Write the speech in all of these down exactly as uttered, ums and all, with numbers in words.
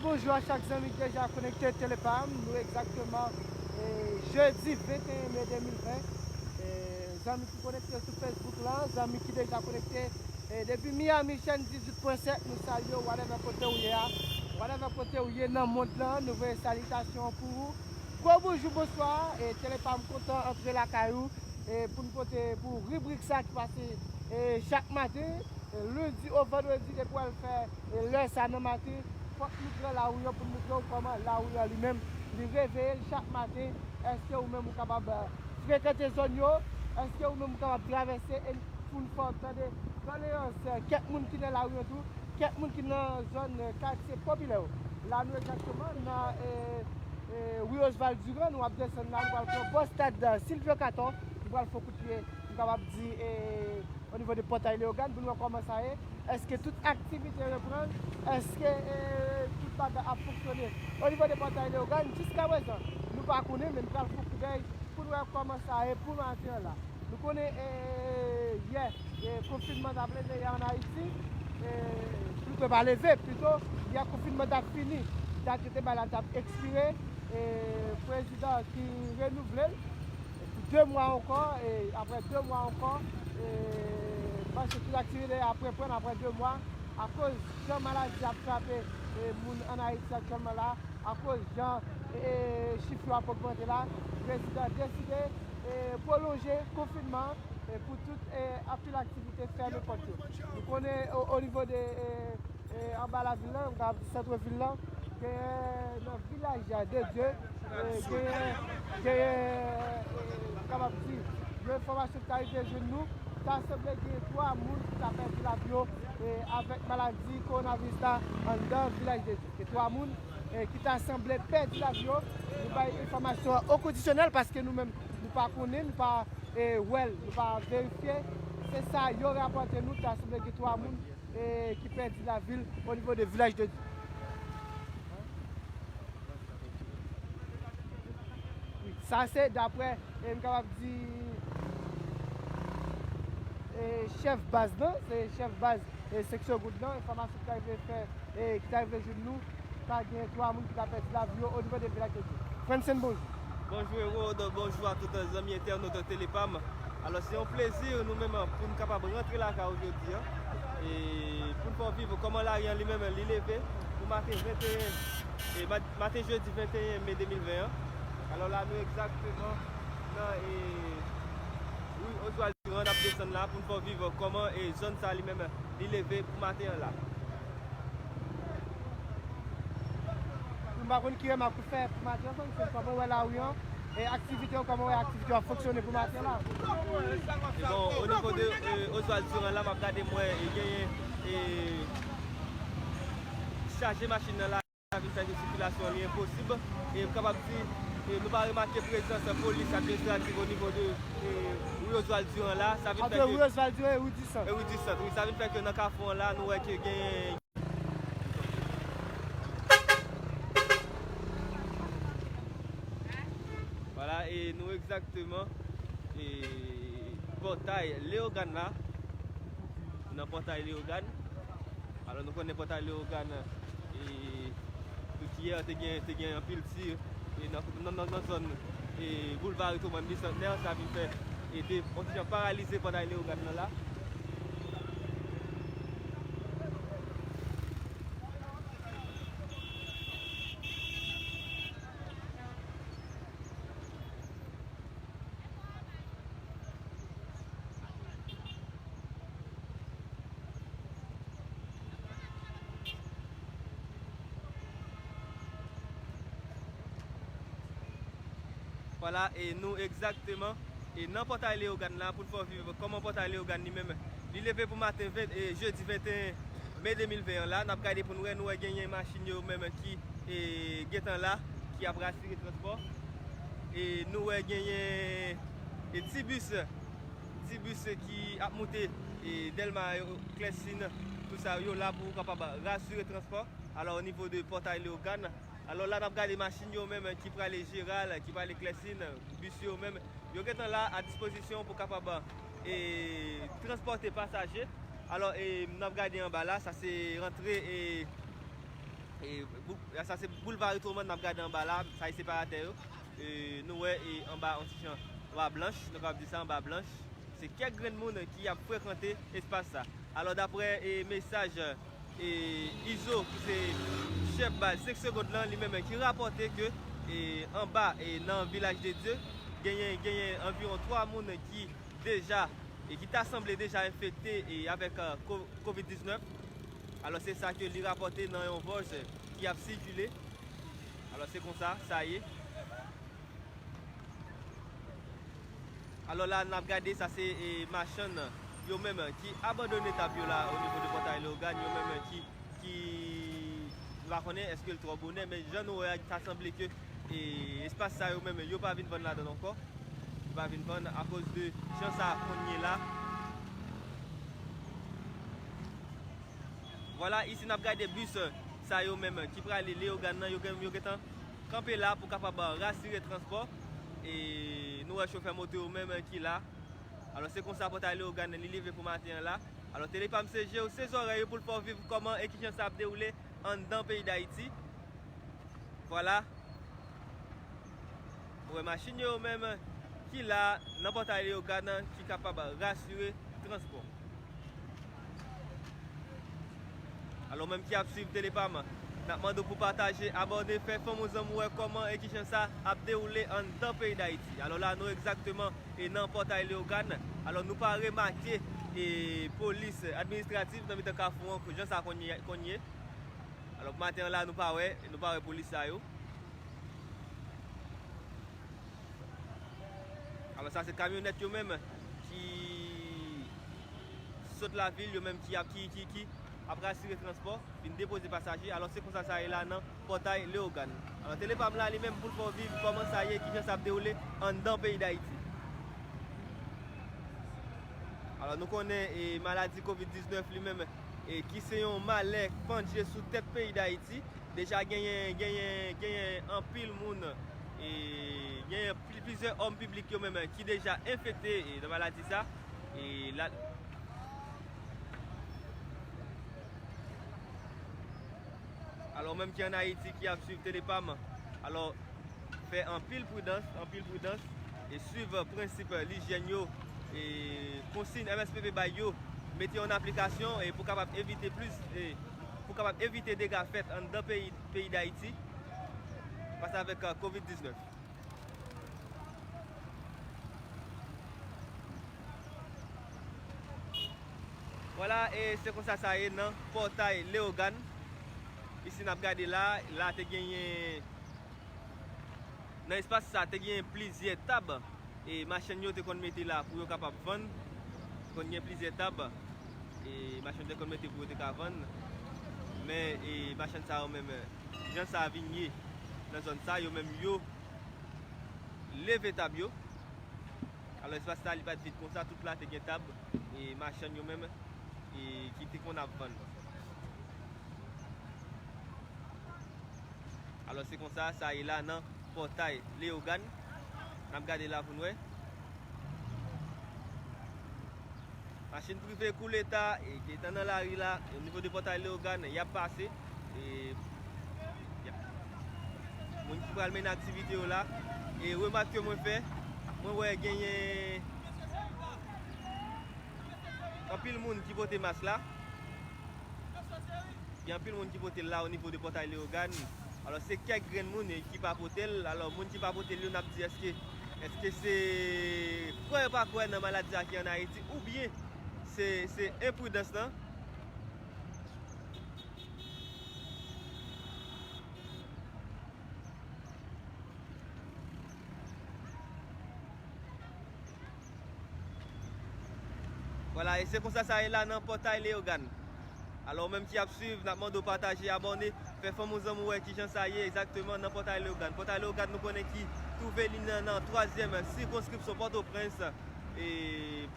Bonjou a chak zanmi ki deja konekte Telepam. Nou egzakteman, e, jedi venteyen me de mil ven. E, zanmi ki konekte sou Facebook la, zanmi ki deja konekte, e, depi Miami, chèn dizuit pwen sèt, nou salye w, whatever kote ou ye a. Whatever kote ou ye nan mond lan, nou voye salitasyon pou ou. Gwo bonjou, bonswa, e, Telepam kontan antre lakay ou, e, pou n pote pou ribrik sa ki pase, e, chak maten. E, lendi o vandredi, depi w al fè, e, lè sa nan maten, fòk nou pran lari an pou n montre w kòman lari an li menm, li reveye l chak maten. Èske ou menm ou kapab, e, frekante zòn yo? Èske ou menm ou kapab travèse e pou n fè w tande kondoleyans, e, kèk moun ki nan lari an tou, kèk moun ki nan zòn, e, katye popilè yo? La nou egzakteman nan, e, e, ri Oswald Durand, nou ap desann la, nou pral pran bò stad, e, Silvyo Katon, nou pral fè kout pye, nou kapab di, e, o nivo de Pòtay Leyogàn pou n wè kòman sa ye. Èske tout aktivite reprann? Èske, e, tout bagay ap fonksyone? O nivo de Pòtay Leyogàn, jiskaprezan, nou pa konnen, men n pral fè koudèy pou n wè kòman sa ye pou maten an la. Nou konnen, e, yè, e, konfinman t ap leve yè ann Ayiti, e, plito pa leve, plito, yè konfinman t ap fini. Dat yo te bay la t ap ekspire, e, prezidan ki renouvle l, e, pou de mwa ankò, e, apre de mwa ankò, e, paske tout aktivite ap reprann apre de mwa, akoz jan maladi ap frape, e, moun ann Ayiti aktyèlman la, akoz jan, e, chif yo ap ogmante la, prezidan deside, e, pwolonje konfinman, e, pou tout, e, anpil aktivite fèmen pòt yo. Nou konnen o, o nivo de, e, e, anba lavil la, m ka di sant vil la, genyen nan vilaj de Dye, e, genyen, genyen, e, m kapab di, yon enfòmasyon ki ta rive jwenn nou, ta sanble gen twa moun ki ta pèdi lavi yo, e, avèk maladi kowonaviris la anndan vilaj de Dye. Gen twa moun, e, ki ta sanble pèdi lavi yo. Nou bay enfòmasyon an o kondisyonèl paske nou menm, nou pa konnen, nou pa, e, wè l, nou pa verifye. Se sa yo rapòte nou, ta sanble gen twa moun, e, ki pèdi lavi l o nivo de vilaj de Dye. Wi, sa se daprè, e, m kapab di, e, chèf baz lan, se chèf baz, e, seksyon Goud lan, enfòmasyon ki ta rive fè, e, ki ta rive jwenn nou, ta gen twa moun ki ta pèdi lavi yo o nivo de vilaj de Dye. Fransen, bonjou. Bonjou, Erod. Bonjou a tout zanmi entènot Telepam. Alò, se yon plezi nou menm pou n kapab rantre lakay ou jodi a. E pou n fè w viv kòman lari an li menm li leve pou maten venteyen, e ma-, maten jedi venteyen me de mil ven an. Alò la, nou egzakteman nan, e, ri Oswald Durand, n ap desann la pou n fè w viv kòman, e, zòn sa li menm li leve pou maten an la. M pa konn ki remak pou fè pou maten an, se kòman w wè lari an, e aktivite yo, kòman w wè aktivite yo ap fonksyone pou maten an la. E bon, o nivo de, e, Oswald Durand la, m ap gade, m wè, e, genyen, e, chaje machin nan la, sa vin fè ke sikilasyon li enposib. E m kapab di, e, nou pa remake prezans polis administratif o nivo de, e, ri Oswald Durand la. Sa vin fè ke ri Oswald Durand e ri di Sant. E ri di Sant, wi. Sa vin fè ke nan kafou an la, nou wè ke genyen Vwala, e nou egzakteman, e, pòtay Leyogàn la. Nan pòtay Leyogàn. Alò, nou konnen pòtay Leyogàn, e, tout yè te gen, te gen anpil tir, e, nan, nan, nan, nan zòn, e, boulvari Thomas Bicentenaire, sa vin fè, e, te, on ti jan paralize pòtay Leyogàn nan la. Vwala, e nou egzakteman, e nan pòtay Leyogàn la, pou n fè w viv kòman pòtay Leyogàn li menm, li leve pou maten ven, e jedi venteyen me de mil ven an la, n ap gade pou n wè, nou wè genyen machin yo menm ki, e, gentan la, ki ap asire transpò. E nou wè genyen, e, ti bis, ti bis ki ap moute, e, Dèlma yo, Klèsin, tout sa, yo la pou kapab asire transpò. Alò, o nivo de pòtay Leyogàn, alò, la, n ap gade machin yo menm ki prale Jeral, ki prale Klèsin, bis yo menm, yo gentan la a dispozisyon pou kapab, e, transpòte pasaje. Alò, e, n ap gade anba la, sa se rantre, e, E, bou-, sa se boulva Retroman n ap gade anba la, sa e separatè yo. E, nou wè, e, anba yon ti jan, anba blanch, nou kapab di sa, anba blanch. Se kèk grenn moun ki ap frekante espas sa. Alò, daprè, e, mesaj, e, Izo, ki se chèf baz senk Segond lan, li menm ki rapòte ke, e, anba, e, nan Vilaj de Dye, genyen, genyen anviwon twa moun ki deja, e ki ta sanble deja enfekte, e, avèk, e, ko-, kovid diznèf. Alò, se sa ke li rapòte nan yon vòz ki ap sikile. Alò, se konsa sa ye. Alò, la, n ap gade, sa se, e, machann yo menm ki abandone tab yo la o nivo de Pòtay Leyogàn, yo menm ki, ki, m pa konnen èske l twò bonè, men jan nou wè a, ta sanble ke, e, espas sa yo menm, yo pa vin vann ladan l ankò. Yo pa vin vann akoz de jan sa konn ye la. Vwala, isi n ap gade bis, e, sa yo menm ki prale Leyogàn nan, yo gen, yo gentan kanpe la pou kapab rasire transpò. E nou wè chofè moto yo menm ki la. Alò, se konsa Pòtay Leyogàn li leve pou maten an la. Alò, Telepam se je w, se zòrèy ou pou l fè w viv kòman e kijan sa ap dewoule anndan peyi Dayiti. Vwala. Ou wè machin yo menm ki la nan Pòtay Leyogàn ki kapab rasire transpò. Alò, menm ki ap swiv Telepam, n ap mande w pou pataje, abòne, fè fanmi w zanmi w wè kòman e kijan sa ap dewoule anndan peyi Dayiti. Alò la, nou egzakteman e nan Pòtay Leyogàn. Alò, nou pa remake e polis administratif nan mitan kafou an, jan sa konn ye, konn ye. Alò, pou maten an la, nou pa wè, nou pa wè polis sa yo. Alò, sa se kamyonèt yo menm ki sot lavil, yo menm ki ap, ki, ki, ki ap rasire transpò, vin depoze pasaje. Alò, se konsa sa ye la nan Pòtay Leyogàn. Alò, Telepam la li menm pou l fè w viv kòman sa ye, kijan sa ap dewoule anndan peyi Dayiti. Alò, nou konnen, e, maladi kovid diznèf li menm, e, ki se yon malè k pandje sou tèt peyi Dayiti. Deja genyen, genyen, genyen anpil moun, e, genyen pli-, plizyè òm piblik yo menm ki deja enfekte, e, nan maladi sa. E la, alò, menm ki ann Ayiti ki ap swiv Telepam, alò, fè anpil pridans, anpil pridans, e swiv prensip lijyèn yo, e konsiy M S P P bay yo, mete yo an aplikasyon, e pou kapab evite plis, e pou kapab evite dega fèt anndan peyi, peyi Dayiti, fas avèk, e, kovid diznèf. Vwala, e se konsa sa ye nan Pòtay Leyogàn. Isi n ap gade la, la te genyen, nan espas sa te genyen plizyè tab, e machann yo te konn mete la pou yo kapab vann. Te konn gen plizyè tab, e machann yo te konn mete pou yo te ka vann. Men, e machann sa yo menm, jan sa vin ye nan zòn sa, yo menm yo leve tab yo. Alò, espas sa, li pa t vid konsa, tout la te gen tab, e machann yo menm, e ki te konn ap vann. Alò, se konsa sa ye la nan Pòtay Leyogàn. N ap gade la pou n wè. Machin prive kou Leta, e, gentan nan lari la, o nivo de Pòtay Leyogàn, y ap pase. E, y ap, moun ki pral mennen aktivite yo la. E remak ke mwen fè, mwen wè genyen anpil moun ki pote mas la. Gen anpil moun ki pote l la o nivo de Pòtay Leyogàn. Alò, se kèk grenn moun, e, ki pa pote l. Alò, moun ki pa pote l yo, n ap di, èske, èske se kwè yo pa kwè nan maladi a ki ann Ayiti, oubyen se, se enpridans lan? Vwala, e se konsa sa ye la nan Pòtay Leyogàn. Alò, ou menm ki ap swiv, n ap mande w pataje, abòne, fè fanmi w zanmi w wè kijan sa ye egzakteman nan Pòtay Leyogàn. Pòtay Leyogàn, nou konnen ki twouve li nan, nan twazyèm sikonskripsyon Pòtoprens, e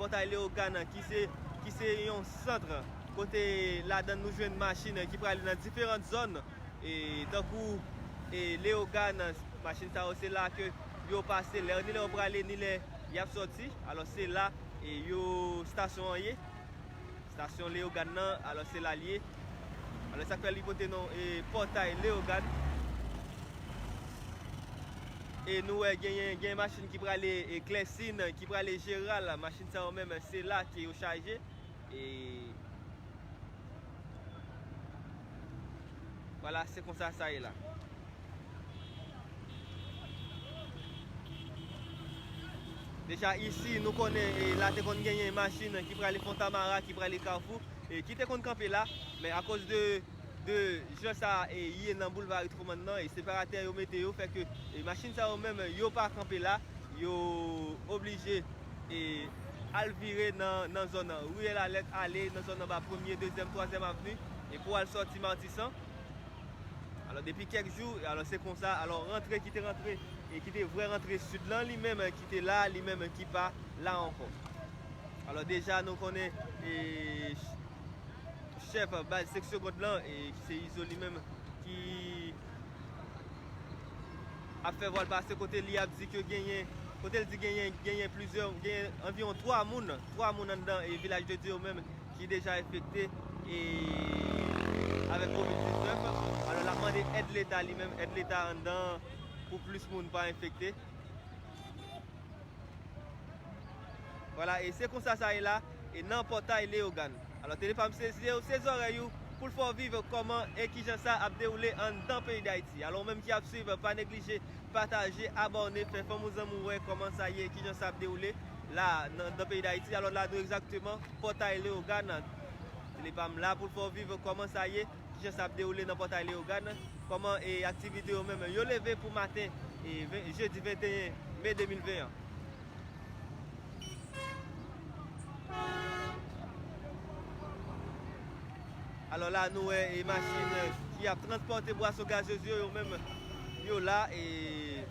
Pòtay Leyogàn, ki se, ki se yon sant kote ladan nou jwenn machin ki prale nan diferan zòn. E tankou, e Leyogàn, machin sa yo se la ke yo pase, lè, ni lè yo prale, ni lè y ap sòti. Alò, se la, e yo, estasyon an ye. Estasyon Leyogàn nan, alò, se la l ye. Sa k fè li pote non e Pòtay Leyogàn. E nou wè genyen, genyen machin ki prale e Klèsin, ki prale Jeral. Machin sa yo menm, se la ke yo chaje. E vwala, se konsa sa ye la. Deja isi, nou konnen, e, la te konn genyen machin ki prale Fontamara, ki prale Kafou, e, ki te konn kanpe la, men akoz de, de jan sa, e, ye nan boulvari Truman nan, e separatè yo mete yo, fè ke, e, machin sa yo menm, yo pa kanpe la, yo oblije, e, al vire nan, nan zòn Riyèl Alèt, ale nan zòn anba Premye, Dezyèm, Twazyèm Avni, e pou al sòti Matisan. Alò, depi kèk jou, alò, se konsa, alò, rantre ki te rantre, e ki te vre rantre sid lan, li menm ki te la, li menm ki pa la ankò. Alò, deja, nou konnen, e, ch-, chèf baz seksyon gòd lan, e ki se Izo li menm, ki ap fè vwal pase kote li ap di ke genyen, kote l di genyen, genyen plizyè, genyen anviwon twa moun, twa moun anndan, e Vilaj de Dye yo menm, ki deja enfekte e avèk kovid diznèf. Alò, l ap mande èd Leta li menm, èd Leta anndan pou plis moun pa enfekte. Vwala, e se konsa sa ye la, e nan Pòtay Leyogàn. Alò, Telepam se zye w, se zòrèy ou, pou l fè w viv kòman e kijan sa ap dewoule anndan peyi Dayiti. Alò, ou menm ki ap swiv, pa neglije pataje, abòne, fè fanmi w zanmi w wè kòman sa ye, kijan sa ap dewoule la nan, nan peyi Dayiti. Alò, la nou egzakteman Pòtay Leyogàn. Telepam la pou l fè w viv kòman sa ye, kijan sa ap dewoule nan Pòtay Leyogàn, kòman e aktivite yo menm yo leve pou maten e ven, jedi venteyen me de mil ven an. Alò la, nou wè e machin ki ap transpòte bwason gazez yo, yo menm, yo la, e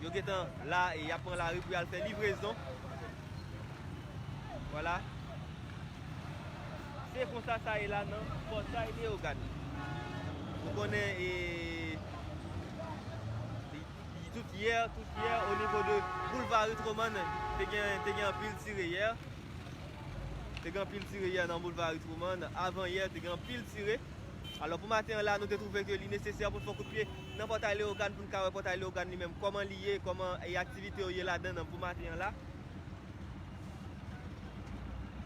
yo gentan la, e y ap pran lari pou y al fè livrezon. Vwala. Se konsa sa ye la nan Pòtay Leyogàn. Nou konnen, e, Tout yè, tout yè, o nivo de boulvari Truman, te gen, te gen anpil tire yè. Te gen anpil tire yè nan boulvari Truman. Avan yè, te gen anpil tire. Alò, pou maten an la, nou te twouve ke li nesesè pou n fè kout pye nan Pòtay Leyogàn, pou n ka wè Pòtay Leyogàn li menm, kòman li ye, kòman e aktivite yo ye ladan l pou maten an la.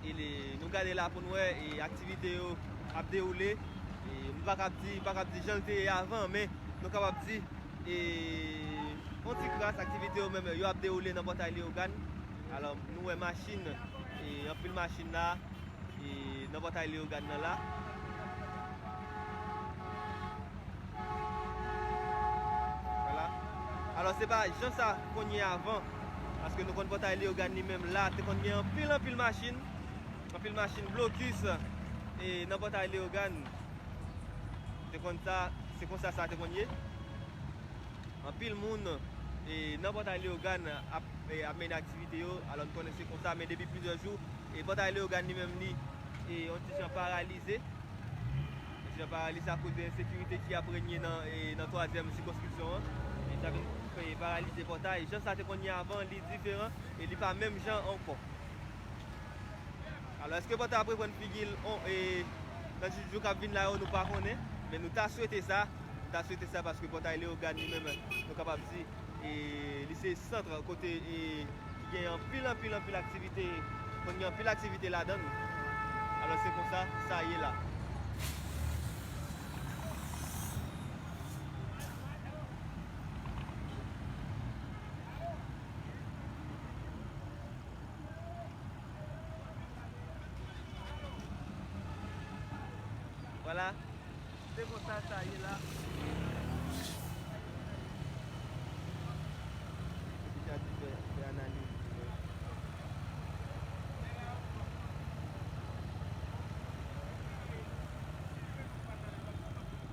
E le, nou gade la pou n wè, e aktivite yo ap dewoule. E m pa kab di, pa kab di jan l te ye avan, men nou kapab di, e, yon ti kras aktivite yo menm, yo ap dewoule nan Pòtay Leyogàn. Alò, nou wè machin, e anpil machin la, e nan Pòtay Leyogàn nan la. Vwala. Alò, se pa jan sa konn ye avan, paske nou konn Pòtay Leyogàn li menm la, te konn gen anpil, anpil machin, anpil machin blokis, e nan Pòtay Leyogàn. Te konn sa, se konsa sa te konn ye. Anpil moun, e, nan Pòtay Leyogàn ap, e, ap mennen aktivite yo. Alò, n konnen se konsa, men depi plizyè jou, e, Pòtay Leyogàn li menm li, e, yon ti jan paralize. Yon ti jan paralize akoz de ensekirite ki ap renye nan, e, nan twazyèm sikonskripsyon an. E sa vin, e, paralize Pòtay. Jan sa te konn ye avan, li diferan, e li pa menm jan ankò. Alò, èske Pòtay ap reprann figi l, on, e, nan jou, jou k ap vin la yo, nou pa konnen, men nou ta swete sa, nou ta swete sa paske Pòtay Leyogàn li menm, nou kapab di, e, li se sant kote, e, ki gen anpil, anpil, anpil aktivite, konn gen anpil aktivite ladan l. Alò, se konsa sa ye la. Vwala. Se konsa sa ye la. Deja di fè, fè analiz.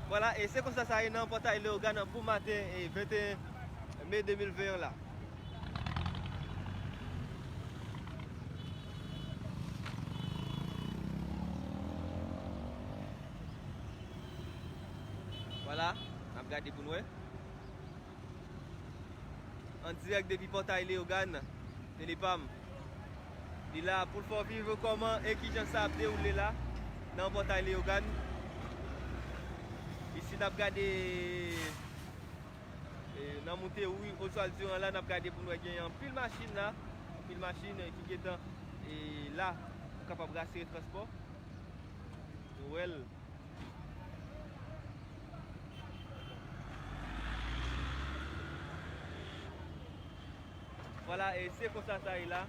Vwala, e se konsa sa ye nan Pòtay Leyogàn pou maten, e venteyen me de mil ven an la. Vwala, n ap gade pou n wè. An dirèk depi Pòtay Leyogàn, Telepam. Li la pou l fè w viv kòman e kijan sa ap dewoule la nan Pòtay Leyogàn. N ap gade, e, nan moute ri Oswald Durand la, n ap gade pou n wè gen anpil machin la, anpil machin, e, ki gentan, e, la pou kapab rasire transpò. Nou wè l. Vwala, e se konsa sa ye la,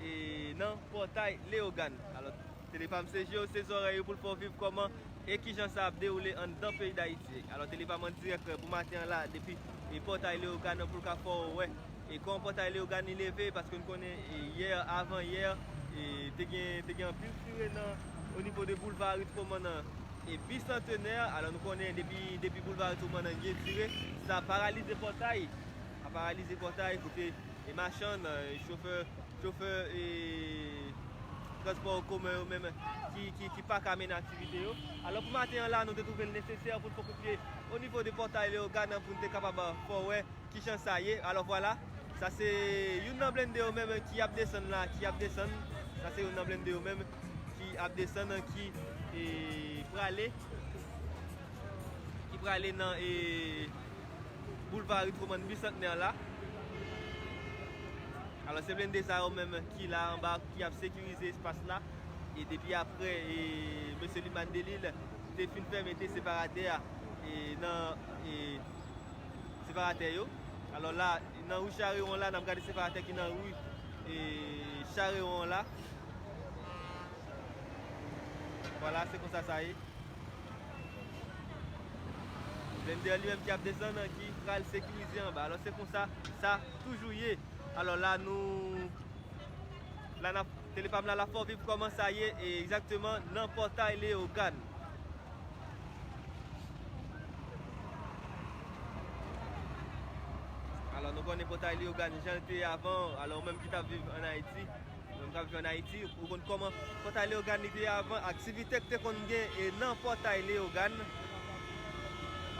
e nan pòtay Leyogàn. Alò, Tele Pam se je w, se zòrèy ou pou l fè w viv kòman e kijan sa ap dewoule anndan peyi Dayiti. Alò, Tele Pam an dirèk pou maten an la, depi e pòtay Leyogàn pou l ka fè w wè e kòman pòtay Leyogàn li leve, paske n konnen e yè, avan yè, e te gen, te gen anpil tire nan, o nivo de boulva Ritwoman nan e Bisantenè. Alò, nou konnen depi, depi boulva Ritwoman nan gen tire, sa paralize pòtay. Sa paralize pòtay kote e machann, e chofè, chofè e transpò komen yo menm ki, ki, ki pa ka mennen aktivite yo. Alò, pou maten an la, nou te twouve l nesesè pou n fè kout pye o nivo de pòtay Leyogàn pou n te kapab fè w wè kijan sa ye. Alò, vwala, sa se youn nan blende yo menm ki ap desann la, ki ap desann. Sa se youn nan blende yo menm ki ap desann, ki, e, prale, ki prale nan, e, boulva Ritwoman Bisantnè la. Alò, se blende sa yo menm ki la anba, ki ap sekirize espas la. E depi apre, e, mesye Luman Delil te fin fèmete separatè a, e, nan, e, separatè yo. Alò la, nan ri Charewon la, n ap gade separatè ki nan ri, e, Charewon la. Vwala, se konsa sa ye. Blende li menm ki ap desann, ki pral sekirize anba. Alò, se konsa sa toujou ye. Alò la, nou, la, n ap, Tele Pam la, l ap fè w viv kòman sa ye, e egzakteman nan pòtay Leyogàn. Alò, nou konnen pòtay Leyogàn, jan l te ye avan. Alò, ou menm ki t ap viv ann Ayiti, ou menm k ap viv ann Ayiti, ou konn kòman pòtay Leyogàn li te ye avan, aktivite k te konn gen e nan pòtay Leyogàn.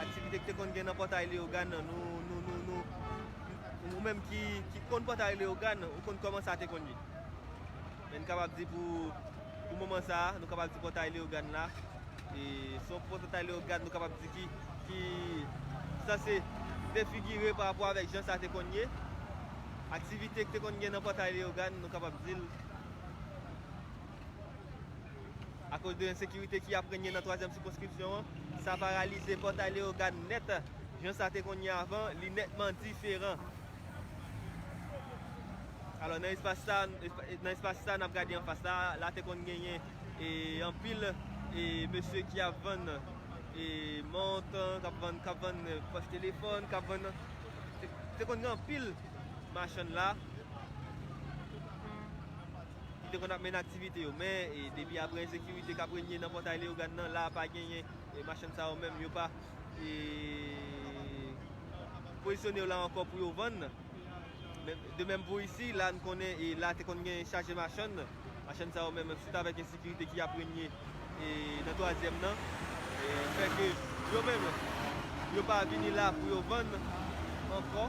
Aktivite k te konn gen nan pòtay Leyogàn, nou, nou, nou, nou, ou menm ki, ki konn pòtay Leyogàn, ou konn kòman sa te konn ye. Men n kapab di pou, pou moman sa a, nou kapab di pòtay Leyogàn la, e se yon pòtay Leyogàn, nou kapab di ki, ki sanse defigire pa rapò avèk jan sa te konn ye. Aktivite k te konn gen nan pòtay Leyogàn, nou kapab di l, akoz de ensekirite ki ap renye nan twazyèm sikonskripsyon an, sa paralize pòtay Leyogàn nèt. Jan sa te konn ye avan, li nètman diferan. Alò, nan espas sa, espa-, nan espas sa, n ap gade anfas la, la te konn genyen, e, anpil, e, mesye ki ap vann, e, mont, k ap vann, k ap vann, e, pòch telefòn, k ap vann, te, te konn gen anpil machann la ki te konn ap mennen aktivite yo. Men, e, depi apre ensekirite k ap renye nan pòtay Leyogàn nan, la pa genyen, e, machann sa yo menm, yo pa, e, pozisyone yo la ankò pou yo vann. Men, de menm pou isi, la n konnen, e, la te konn gen chaje machann. Machann sa yo menm, switan avèk ensekirite ki ap renye, e, nan twazyèm nan, e, fè ke yo menm, yo pa vini la pou yo vann ankò.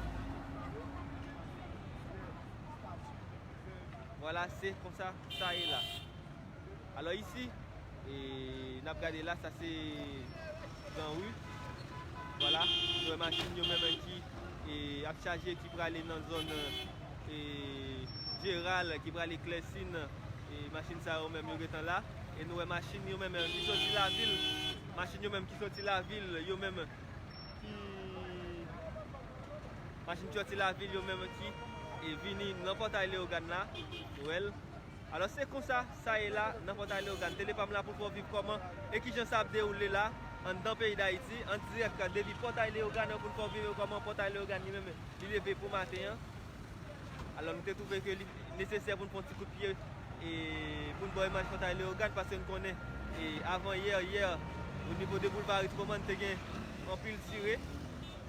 Vwala, se konsa sa ye la. Alò isi, e, n ap gade la, sa se Gran Ri. Vwala, nou wè machin yo menm ki, e, ap chaje, ki prale nan zòn, e, Jeral, ki prale Klèsin, e, machin sa yo menm yo gentan la. E nou wè machin yo menm ki soti lavil, machin yo menm ki soti lavil, yo menm ki, machin ki soti lavil yo menm ki, e, vini nan pòtay Leyogàn la, nou wè l. Alò, se konsa sa ye la, nan pòtay Leyogàn. Tele Pam la pou fè w viv kòman e kijan sa ap dewoule la, anndan peyi Dayiti, an dirèk depi pòtay Leyogàn, pou n fè w viv kòman pòtay Leyogàn li menm, li leve pou maten an. Alò, nou te twouve ke li nesesè pou n fè yon ti kout pye, e, pou n ba w imaj pòtay Leyogàn, paske n konnen, e, avan yè, yè, o nivo de boulva Ritwoman, te gen anpil tire.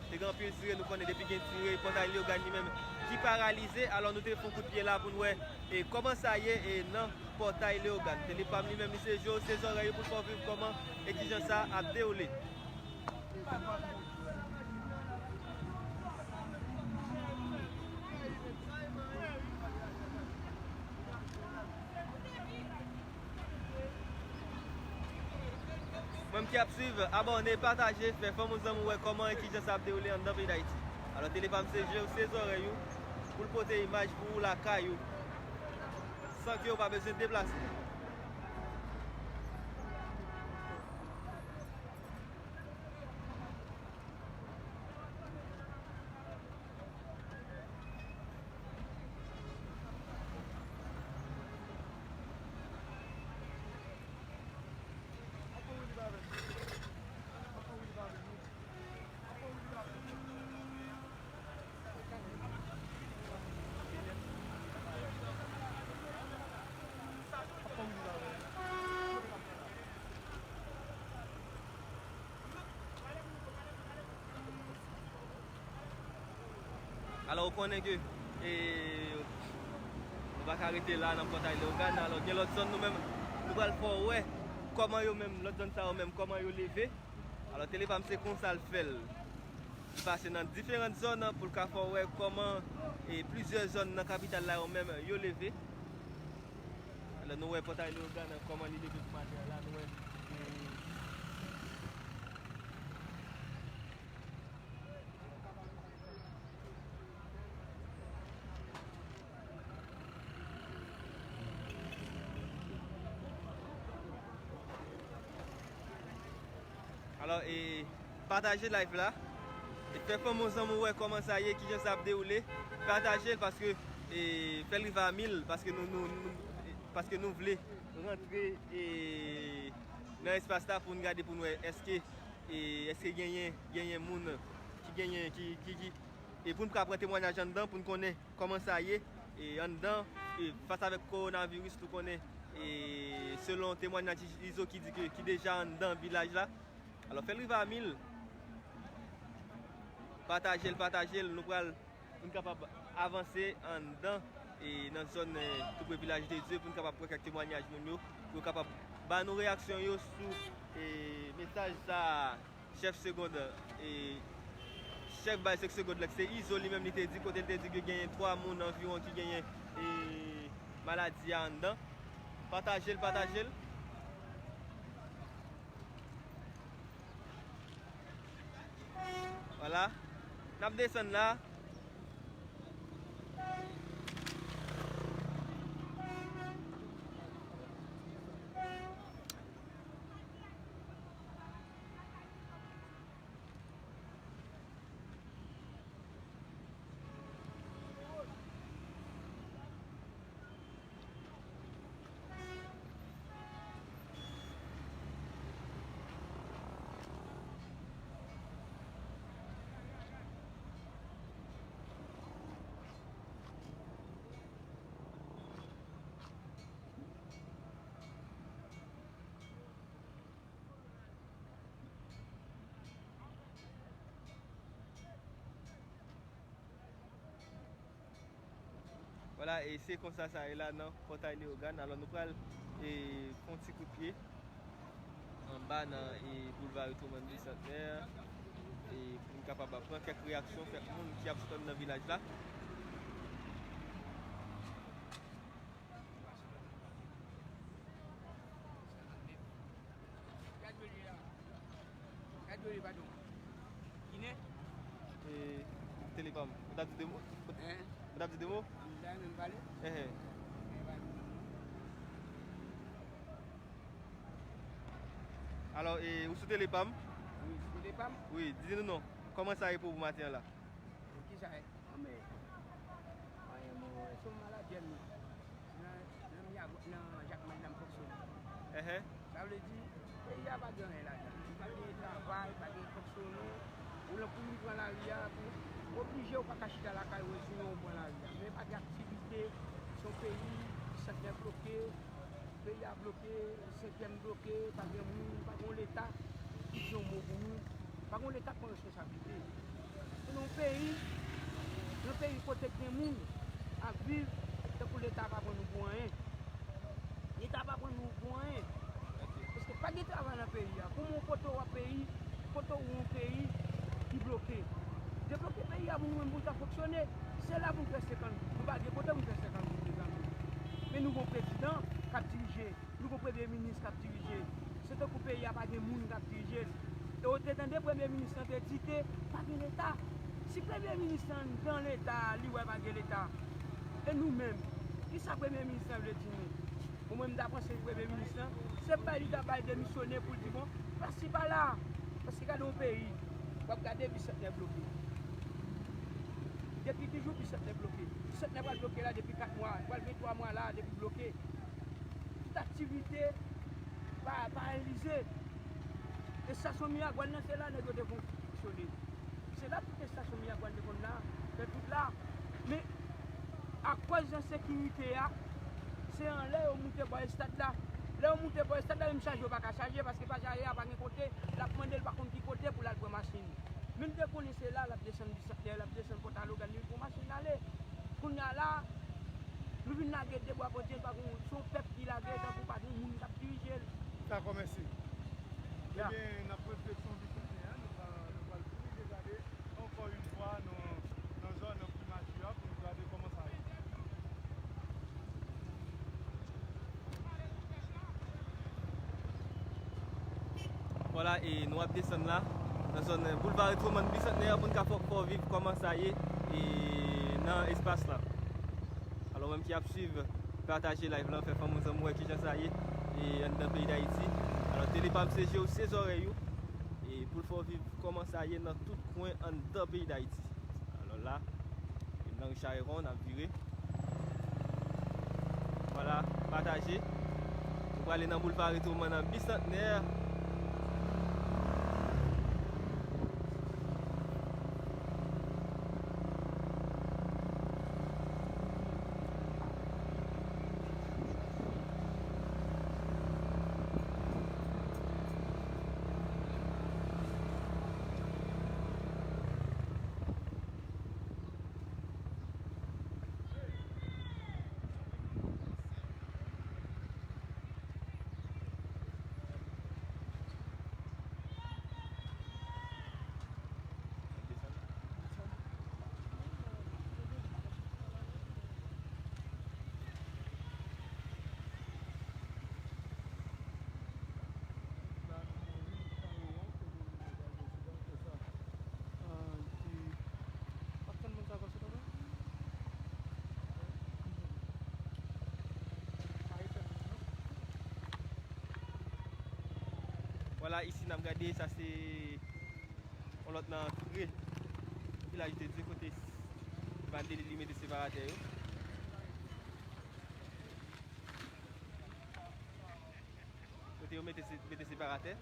Te gen anpil tire, nou konnen depi gen tire, pòtay Leyogàn li menm ki paralize. Alò, nou te fè yon kout pye la pou n wè, e, kòman sa ye, e, nan pòtay Leyogàn. Tele Pam li menm, li se je w, se zòrèy ou pou l fè w viv kòman e kijan sa ap dewoule. Mwen, m Ki ap swiv, abòne, pataje, fè fanmi w zanmi w wè kòman e kijan sa ap dewoule anndan peyi Dayiti. Alò, Telepam se je w, se zòrèy ou, pou l pote imaj pou ou lakay ou, san ke w pa bezwen deplase. Alò, ou konnen ke, e, nou pa ka rete la nan Pòtay Leyogàn. Alò, gen lòt zòn nou menm, nou pral fè w wè kòman yo menm, lòt zòn sa yo menm, kòman yo leve. Alò, Telepam se konsa l fè l. Li pase nan diferan zòn pou l ka fè w wè kòman, e, plizyè zòn nan kapital la yo menm, yo leve. Alò, nou wè Pòtay Leyogàn kòman li leve pou maten an la, nou wè, e, Alò, e, pataje live la. E fè fanmi w zanmi w wè kòman sa ye, kijan sa ap dewoule. Pataje l paske, e, fè l rive a mil, paske nou, nou, nou, e, paske nou vle rantre, e, nan espas la pou n gade, pou n wè èske, e, èske genyen, genyen moun ki genyen, ki, ki, ki, e pou n ka pran temwayaj anndan, pou n konnen kòman sa ye, e, anndan, e, fas avèk kowonaviris, nou konnen, e, selon temwayaj Izo ki di ke, ki deja anndan vilaj la. Alò, fè l rive a mil. Pataje l, pataje l, nou pral, pou n kapab avanse anndan, e, nan zòn, e, toupre Vilaj de Dye, pou n kapab pran kèk temwayaj moun yo, pou yo kapab ba nou reyaksyon yo sou, e, mesaj sa a. Chèf segond, e, chèf bay senk segond la, se Izo li menm li te di, kote l te di ke genyen twa moun anviwon ki genyen, e, maladi a anndan. Pataje l, pataje l. Vwala. N ap desann la. Vwala, e se konsa sa ye la nan Pòtay Leyogàn. Alò, nou pral, e, fè yon ti kout pye anba nan, e, boulva Retroman Bisantnè, e, pou n kapab pran kèk reyaksyon kèk moun ki ap sot nan vilaj la. Gad yo li la. Gad yo li, padon. Ginen? E, Telepam, ou t ap di de mo? Hein? Ou t ap di de mo? M ta renmen pale. Ehe. Alò, e, ou sou Telepam? Wi, sou Telepam? Wi, di nou non. Kòman sa ye pou ou maten an la? Pou ki sa ye? Anmè, anyen mwen wè, se yon maladi an nou. Nan, nan mi a, nan Jakmèl la m fonksyone. Ehe. Sa vle di, peyi a pa gen anyen ladan l. Pa gen travay, pa gen fonksyone. Ou lan pou vin pran lari a, pou oblije ou pa ka chita lakay ou, sinon ou pran lari a. Men pa gen aktivite, se yon peyi, santnè bloke, peyi a bloke, senkyèm bloke, pa gen moun, pa gen yon leta ki di yon mo pou nou, pa gen yon leta k pran responsablite. Se nan yon peyi, nan peyi kote gen moun ap viv, tankou leta pa pran nou pou anyen. Leta pa pran nou pou anyen. Paske pa gen travay nan peyi a. Kouman w pote w ap peyi, pote w yon peyi ki bloke. Debloke peyi a pou nou menm pou l ka fonksyone. Se la pou n fè senkant goud. Nou pa gen kote pou n fè senkant goud, mezanmi. Men nou gon prezidan k ap dirije. Nou gon premye minis k ap dirije. Se tankou peyi a pa gen moun k ap dirije l. E w te tande premye minis lan te di ke pa gen Leta. Si premye minis lan anndan Leta a, li wè pa gen Leta. E nou menm, kisa premye minis lan vle di nou? Bon, mwen, m ta panse premye minis lan, se bay li ta bay demisyone pou l di, bon, pasi pa la. Paske gade yon peyi, w ap gade Bisantnè bloke. Depi ki jou Bisantnè bloke? Bisantnè pral bloke la depi kat mwa, pral gen twa mwa la depi bloke. Tout aktivite pa, paralize. Estasyon Miragwàn nan, se la nèg yo te konn fonksyone. Se la tout estasyon Miragwàn te konn la, fè tout la. Men, akòz ensekirite a, se anlè yo moute bò estad la. Lè yo moute bò estad la, menm chaje yo pa ka chaje, paske pa chaje a pa gen kote, l ap mande l pa konn ki kote pou l al pran machin. Men l te konnen se la, l ap desann Bisantnè, l ap desann Pòtalogan, li vin pran machin l ale. Kounye a la, nou vin lage de bwa potye, pa gon, se yon pèp ki lage, tankou pa gen moun k ap dirije l. Dakò, mèsi. Ya. Ebyen, n ap refleksyon Bisantnè a, nou pral, nou pral tou degaje ankò yon fwa nan, nan zòn primati a pou nou gade kòman sa ye. Vwala, e nou ap desann la, nan zòn Boulva Retroman Bisantnè a, pou n ka fè, fè w viv kòman sa ye, e nan espas la. Alò, menm ki ap swiv, pataje live lan, fè fanmi zanmi w wè kijan sa ye, e anndan peyi Dayiti. Alò, Telepam se je w, se zòrèy ou, e pou l fè w viv kòman sa ye nan tout kwen anndan peyi Dayiti. Alò la, nan Richard Heron, n ap vire. Vwala, pataje. Nou prale nan Boulva Retroman nan Bisantnè. Vwala, isi n ap gade, sa se yon lòt nan antre Vilaj de Dye, kote Evangeline li mete separatè yo. Kote yo mete se-, mete separatè.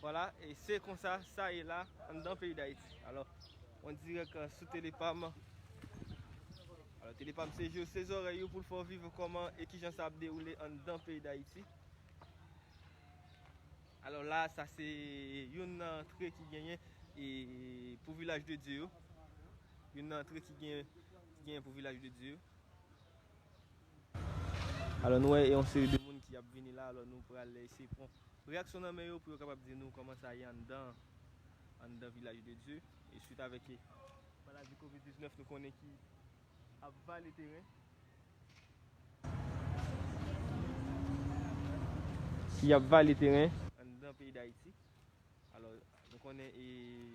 Vwala, e se konsa sa ye la anndan peyi Dayiti. Alò, an dirèk, euh, sou Telepam. Alò, Telepam se je w, se zòrèy ou pou l fè w viv kòman e kijan sa ap dewoule anndan peyi Dayiti. Alò la, sa se youn nan antre ki genyen e pou Vilaj de Dye yo. Youn nan antre ki genyen, ki genyen pou Vilaj de Dye yo. Alò, nou wè yon seri de moun ki ap vini la. Alò, nou pral eseye pran reyaksyon nan men yo pou yo kapab di nou kòman sa ye anndan, anndan Vilaj de Dye. E swit avèk, e, maladi kovid diznèf, nou konnen ki ap vale teren. Ki ap vale teren anndan peyi Dayiti. Alò, nou konnen, e,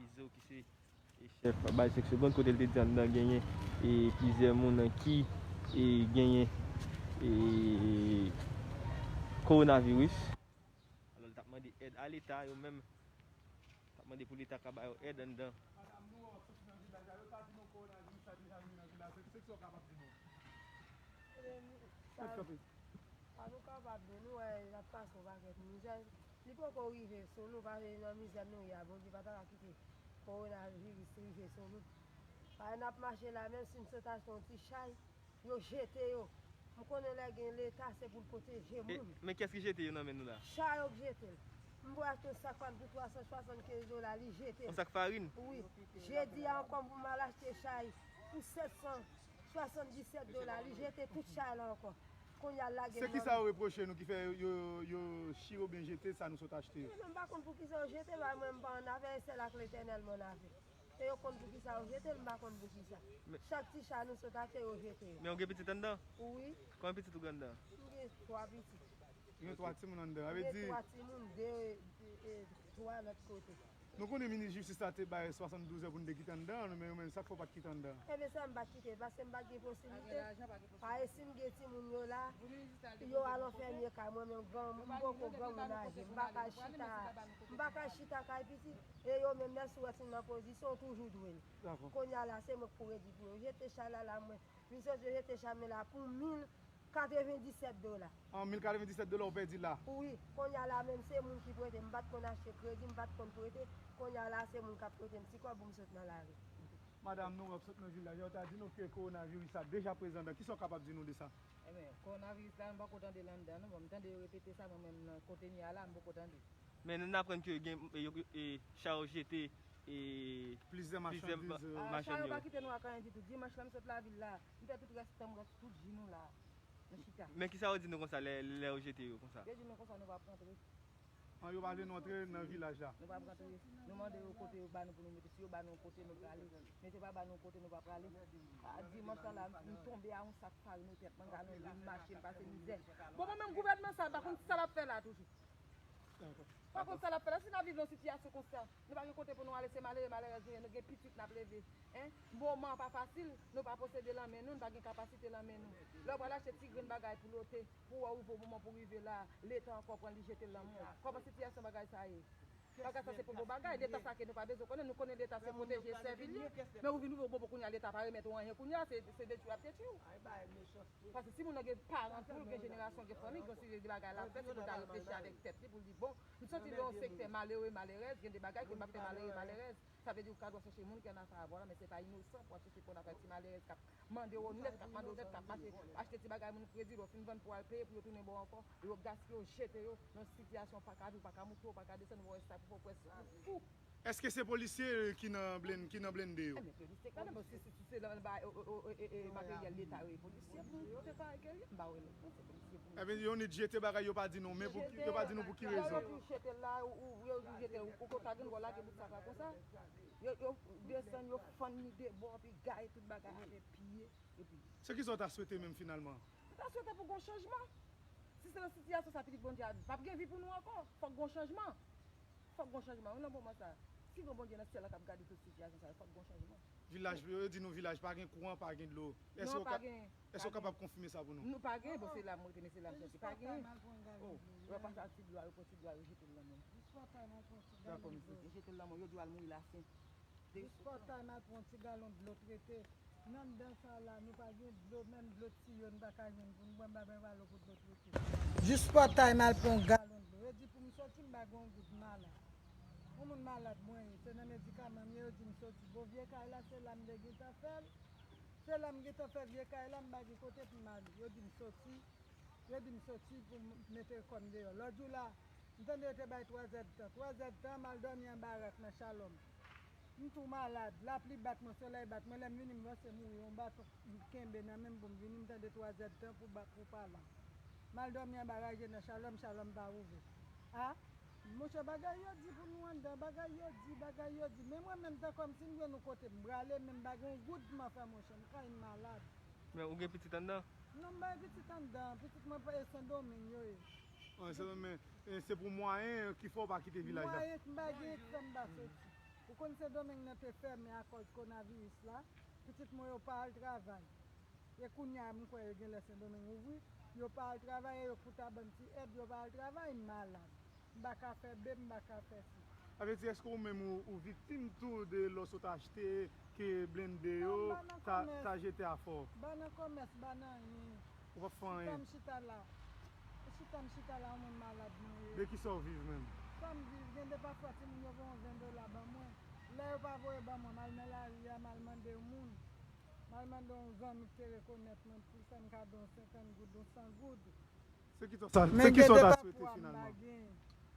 Izo ki se, e, chèf baz Sèk Segond, kote l te di anndan genyen, e, plizyè moun ki, e, genyen, e, kowonaviris. Alò, l t ap mande èd a Leta, yo menm t ap mande pou Leta ka ba yo èd anndan. Madanm, nou wè w ap soti nan vilaj la, yo pa di nou kowonaviris la deja vini nan vilaj la, se, se kisa w kapab di nou? Ebyen, sa, sa nou kapab di, nou wè y ap pase yon pakèt mizè. Li poko rive sou nou, paske nan mizè nou ye a, Bondye pa ta ka kite kowonaviris rive sou nou. Paske n ap mache la, menm si n sot achte yon ti chay, yo jete yo. M konnen lè gen Leta, se pou l pwoteje moun. Men kiyès ki jete yo nan men nou la? Chay yo k jete l. M pou achte yon sak pa m pou twa san swasannkenz dola, li jete l. Yon sak farin? Wi. Jedi a ankò, m pou m al achte chay pou sèt san swasanndisèt dola, li jete tout chay la ankò. Kounye a l lage m nan men. Se kisa yo repwoche nou ki fè yo, yo, yo chire oubyen jete sa nou sot achte yo? Men non, m pa konn poukisa yo jete, ba mwen, m pa annafè, e sèl ak Letènèl m annafè. E yo konn poukisa yo jete l, m pa konn poukisa. Chak ti cha nou sot achte, yo jete yo. Men ou gen pitit anndan? Wi. Konbyen pitit ou gen anndan? M gen twa pitit. Gen twa timoun anndan. Sa vle di, gen twa timoun, de, de, e, twa lòt kote. Nou konnen minis jistis la te bay swasanndouz è pou n te kite anndan an, men, men sa k fè w pa t kite anndan? Ebyen, sa m pa t kite, paske m pa t gen posiblite. Paske si m gen timoun yo la, yo al anfèmye kay mwen, men granmoun, m poko granmoun aje. M pa ka chita, m pa ka chita kay pitit. E yo menm, lè si w wè si m nan pozisyon, w toujou dwe l. Dakò. Kounye a la, se mwen k pou redi pou yo. Jete chay la, la, mwen. Misye jete chay mwen la pou mil katrevendisèt dola. An mil katrevendisèt dola ou pèdi la? Wi, kounye a la menm se moun ki prete m, m pa t konn achte kredi, m pa t konn prete, kounye a la se moun k ap prete m ti kòb pou m sot nan lari. Madanm, nou wè w sot nan vilaj la, ou ta di nou ke kowonaviris la deja prezan anndan, kisa w kapab di nou de sa? Ebyen, kowonaviris la, m poko tande l anndan non, bon, m tande yo repete sa, mwen menm nan kote m ye a la, m poko tande. Men n aprann ke gen, e, yo, e, chay yo jete, e, plizyè machandiz, e, machann yo. Chay yo pa kite nou ak anyen ditou. Dimanch la, m sot lavil la, m fè tout rès tan m, rès tout jou nou la, nou chita. Men kisa yo di nou konsa lè, lè yo jete yo konsa? Yo di nou konsa nou p ap rantre. An, yo pa vle nou antre nan vilaj la. Nou p ap rantre. Nou mande yo kote yo ba nou pou nou mete. Si yo ba nou kote, nou prale. Men si yo pa ba nou kote, nou pa prale. A, dimanch la, la, m tonbe a yon sak farin nan tèt mwen, galon dlo, m mache, m pase mizè. Bon, mwen menm, gouvènman sa, m pa konn sa l ap fè la toujou. Pa konn sa l ap fè la. Si n ap viv nan sitiyasyon konsa, nou pa gen kote pou nou ale, se malere, malerèz nou ye, nou gen pitit n ap leve. En, moman an pa fasil, nou pa posede lan men nou, nou pa gen kapasite lan men nou. Lè w pral achte ti grenn bagay pou lote, pou w wè ou bon moman pou rive la, Leta ankò pran li jete l lan men w. Kòman sitiyasyon bagay sa ye? Bagay sa se pou bon bagay, Leta sa ke nou pa bezwen konnen, nou konnen Leta se pwoteje, sèvi l ye. Men ou vin rive w bon pou kounye a, Leta pa remèt ou anyen kounye a, se, se detwi l ap detwi w. Paske si moun nan gen paran tou, gen jenerasyon, gen fanmi, gen yon seri de bagay l ap fè, se pou l ta reflechi avèk tèt li, pou l di, bon, m soti nan yon sektè malere, malerèz, gen de bagay ke m ap fè malere, malerèz. Sa vle di ou ka dwe chèche moun ki annafè avè w la, men se pa inosan pou w ap chèche pou w annafè ti malerèz k ap mande w nèt, k ap mande w nèt, k ap mache achte ti bagay moun kredi, lè w fin vann pou w al peye, pou yo tounen ba w ankò, yo gaspiye, yo jete yo nan yon sitiyasyon w pa ka viv, w pa ka moute, w pa ka desann, w wè sa pou fè w prèske fou. Èske se polisye ki nan blen-, ki nan blende yo? Ebyen, polisye ka nan, bon, si, si, si se nan, nan ba, o, o, o, e, e, e, materyèl Leta yo, e polisye pou yo te ka akeyi, m pa wè lòt moun, se polisye pou yo. Ebyen, yo nèt jete bagay, yo pa di nou, men pou ki, yo pa di nou pou ki rezon. Yo toujou jete l la, ou, ou, yo toujou jete l, ou konn sa gen dwa lage bout sak la konsa. Yo, yo desann, yo fann li de bò, epi gaye tout bagay atè, piye, epi. Se kisa w ta swete menm finalman? M ta swete pou gon chanjman. Si se nan sitiyasyon sa, pitit Bondye a, p ap gen vi pou nou ankò. Fòk gon chanjman. Fòk gon chanjman, wi, nan moman sa. Si gon Bondye nan syèl la k ap gade tout sitiyasyon sa yo, fòk gon chanjman. Vilaj, yo di nou vilaj pa gen kouran, pa gen dlo. Èske w ka, èske w kapab konfime sa pou nou? Nou pa gen, bon, se la m rete, men se la m soti. Pa gen. Oh. Yo pase ak ti dlo a, yo pran ti dlo a, yo jete l nan men m. Dakò, mesye. Yo jete l nan men w, yo di w al mouri lafen. Jis pòtay m al pran yon ti galon dlo trete. Nan anndan sa la, nou pa gen dlo, menm dlo tiyo, nou pa ka jwenn pou nou bwè, m pa byen pale w pou dlo trete. Jis pòtay m al pran yon galon dlo. Yo di pou m soti, m pa gen yon goud, m malad. Yon moun malad mwen ye, se nan medikaman m ye, yo di m soti. Bon, vye kay la, se la m te gentan fè l. Se la m gentan fè vye kay la, m pa gen kote pou m ale. Yo di m soti. Yo di m soti pou m mete kò m deyò. Lòt jou la, m tande yo te bay twazèdtan. Twazèdtan, m al dòmi anba rak nan Shalom. M tou malad. Lapli bat mwen, solèy bat mwen. Lè m vini, m panse mouri. Yon baton m kenbe nan men m pou m vini, m tande twazèdtan pou ba-, pou pa la. M al dòmi anba raje nan Shalom, Shalom pa ouvè. A, monchè, bagay yo di pou nou anndan, bagay yo di, bagay yo di. Men mwen menm, tan kòmsi m jwenn yon kote m prale, men m pa gen yon goud pou m fè, monchè, m kay m malad. Men ou gen pitit anndan? Non, m pa gen pitit anndan. Pitit mwen pa e Sendomeng yo ye. An, Sendomeng, e, se pou mwayen ki fè w pa kite vilaj la? Mwayen ki m pa gen, ki fè m pa soti. Ou konn Sendomeng nan te fèmen akòz kowonaviris la. Pitit mwen yo pa al travay. E kounye a, m kwè yo genlè Sendomeng ouvri. Yo pa al travay, e yo pou ta ban m ti èd, yo pa al travay, m malad. M pa ka fè be, m pa ka fè si. Sa vle di, èske ou menm ou, ou viktim tou de lò sot achte ke blende yo ta, ta jete afè w? M pa nan kòmès, m pa nan anyen. Ou p ap fè anyen? Chita m chita la. Chita m chita la, yon moun malad mwen ye. De kisa w viv menm? Sa m viv, gen de pafwa timoun yo voye yon ven dola ban mwen. Lè yo pa voye ban mwen, m al nan lari a, m al mande yon moun. M al mande yon zanmi ki te rekonèt mwen, pou l fè m kado yon senkant goud, yon san goud. Se kisa w ta, se kisa w ta swete finalman? Men gen de pafwa m pa gen.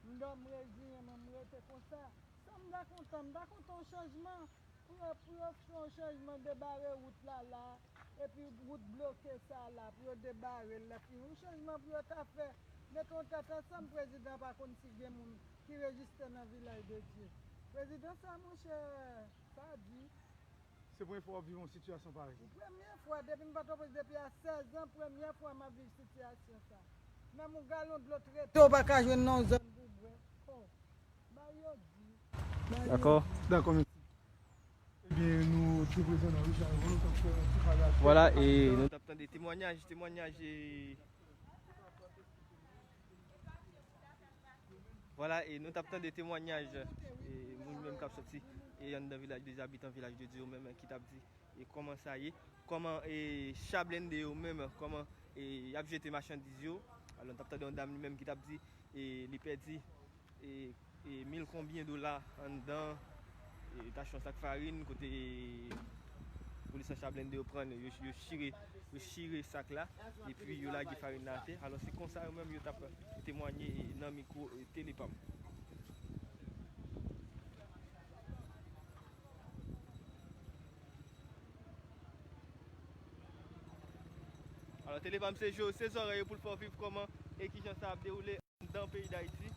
M dòmi reziyen mwen, m rete konsa. Sa m ta kontan, m ta kontan yon chanjman. Pou yo, pou yo fè yon chanjman, debare wout la la, epi wout bloke sa la, pou yo debare l, epi yon chanjman pou yo ta fè. Mete yon tèt ansanm, prezidan pa konn si gen moun ki rejistre nan Vilaj de Dye. Prezidan sa, monchè, Sa di. Se premye fwa w ap viv yon sitiyasyon parèy? Premye fwa, depi m Pòtoprens, depi a sèz an, premye fwa m ap viv sitiyasyon sa. Menm yon galon dlo trete, w pa ka jwenn nan yon zòn pou w bwè. Oh, bagay yo di. Bagay yo Dakò. Di. Dakò, mèsi. Ebyen, nou te prezan nan Richard Evolo, t ap fè yon ti pale ak Vwala, e nou t ap tande temwanyaj, temwanyaj, e Vwala, e nou t ap tande temwanyaj, e moun menm k ap soti, e anndan Vilaj de Dye, abitan Vilaj de Dye yo menm ki t ap di, e kòman sa ye, kòman, e cha blende yo menm, kòman, e y ap jete machandiz yo. Alò, nou t ap tande yon dam li menm ki t ap di, e li pèdi, e, e mil konbyen dola anndan, e, t achte yon sak farin, kote, e, polis nan cha blende yo pran, yo, yo chire, yo chire sak la, epi yo lage farin nan atè. Alò, se konsa yo menm yo t ap temwanye, e, nan mikwo, e, Tele Pam. Alò, Tele Pam se je w, se zòrèy yo pou l fè w viv kòman e kijan sa ap dewoule anndan peyi Dayiti.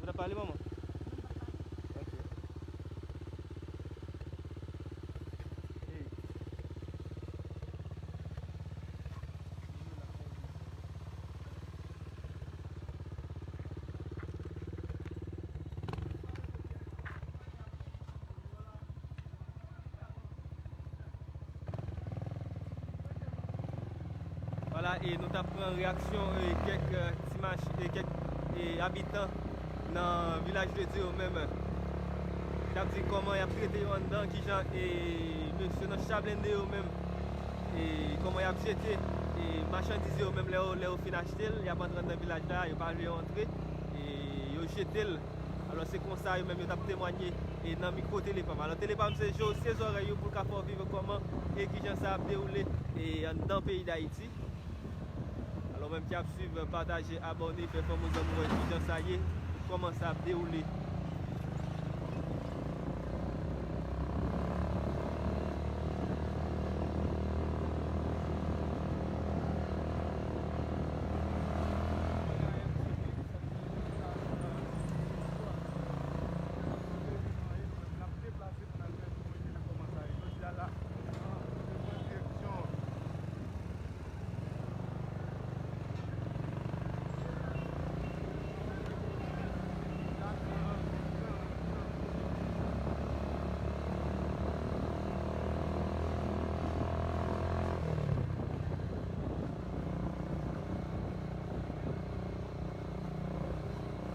Ou t ap pale, manman? Ok. Hey. Vwala, e nou t ap pran reyaksyon, e, kèk, e, ti mach-, e, kèk, e, abitan nan Vilaj de Dye yo menm. T ap di kòman y ap trete yo anndan, kijan, e, mesye nan cha blende yo menm, e, kòman y ap jete, e, machandiz yo menm lè yo, lè yo fin achte l, y ap antre anndan vilaj la, yo pa vle yo antre, e, yo jete l. Alò, se konsa yo menm yo t ap temwanye, e, nan mikwo Tele Pam. Alò, Tele Pam se je w, se zòrèy yo pou l ka fè w viv kòman e kijan sa ap dewoule, e, anndan peyi Dayiti. Alò, menm ki ap swiv, pataje, abòne, fè fè moun zanmi w wè kijan sa ye, kòman sa ap dewoule.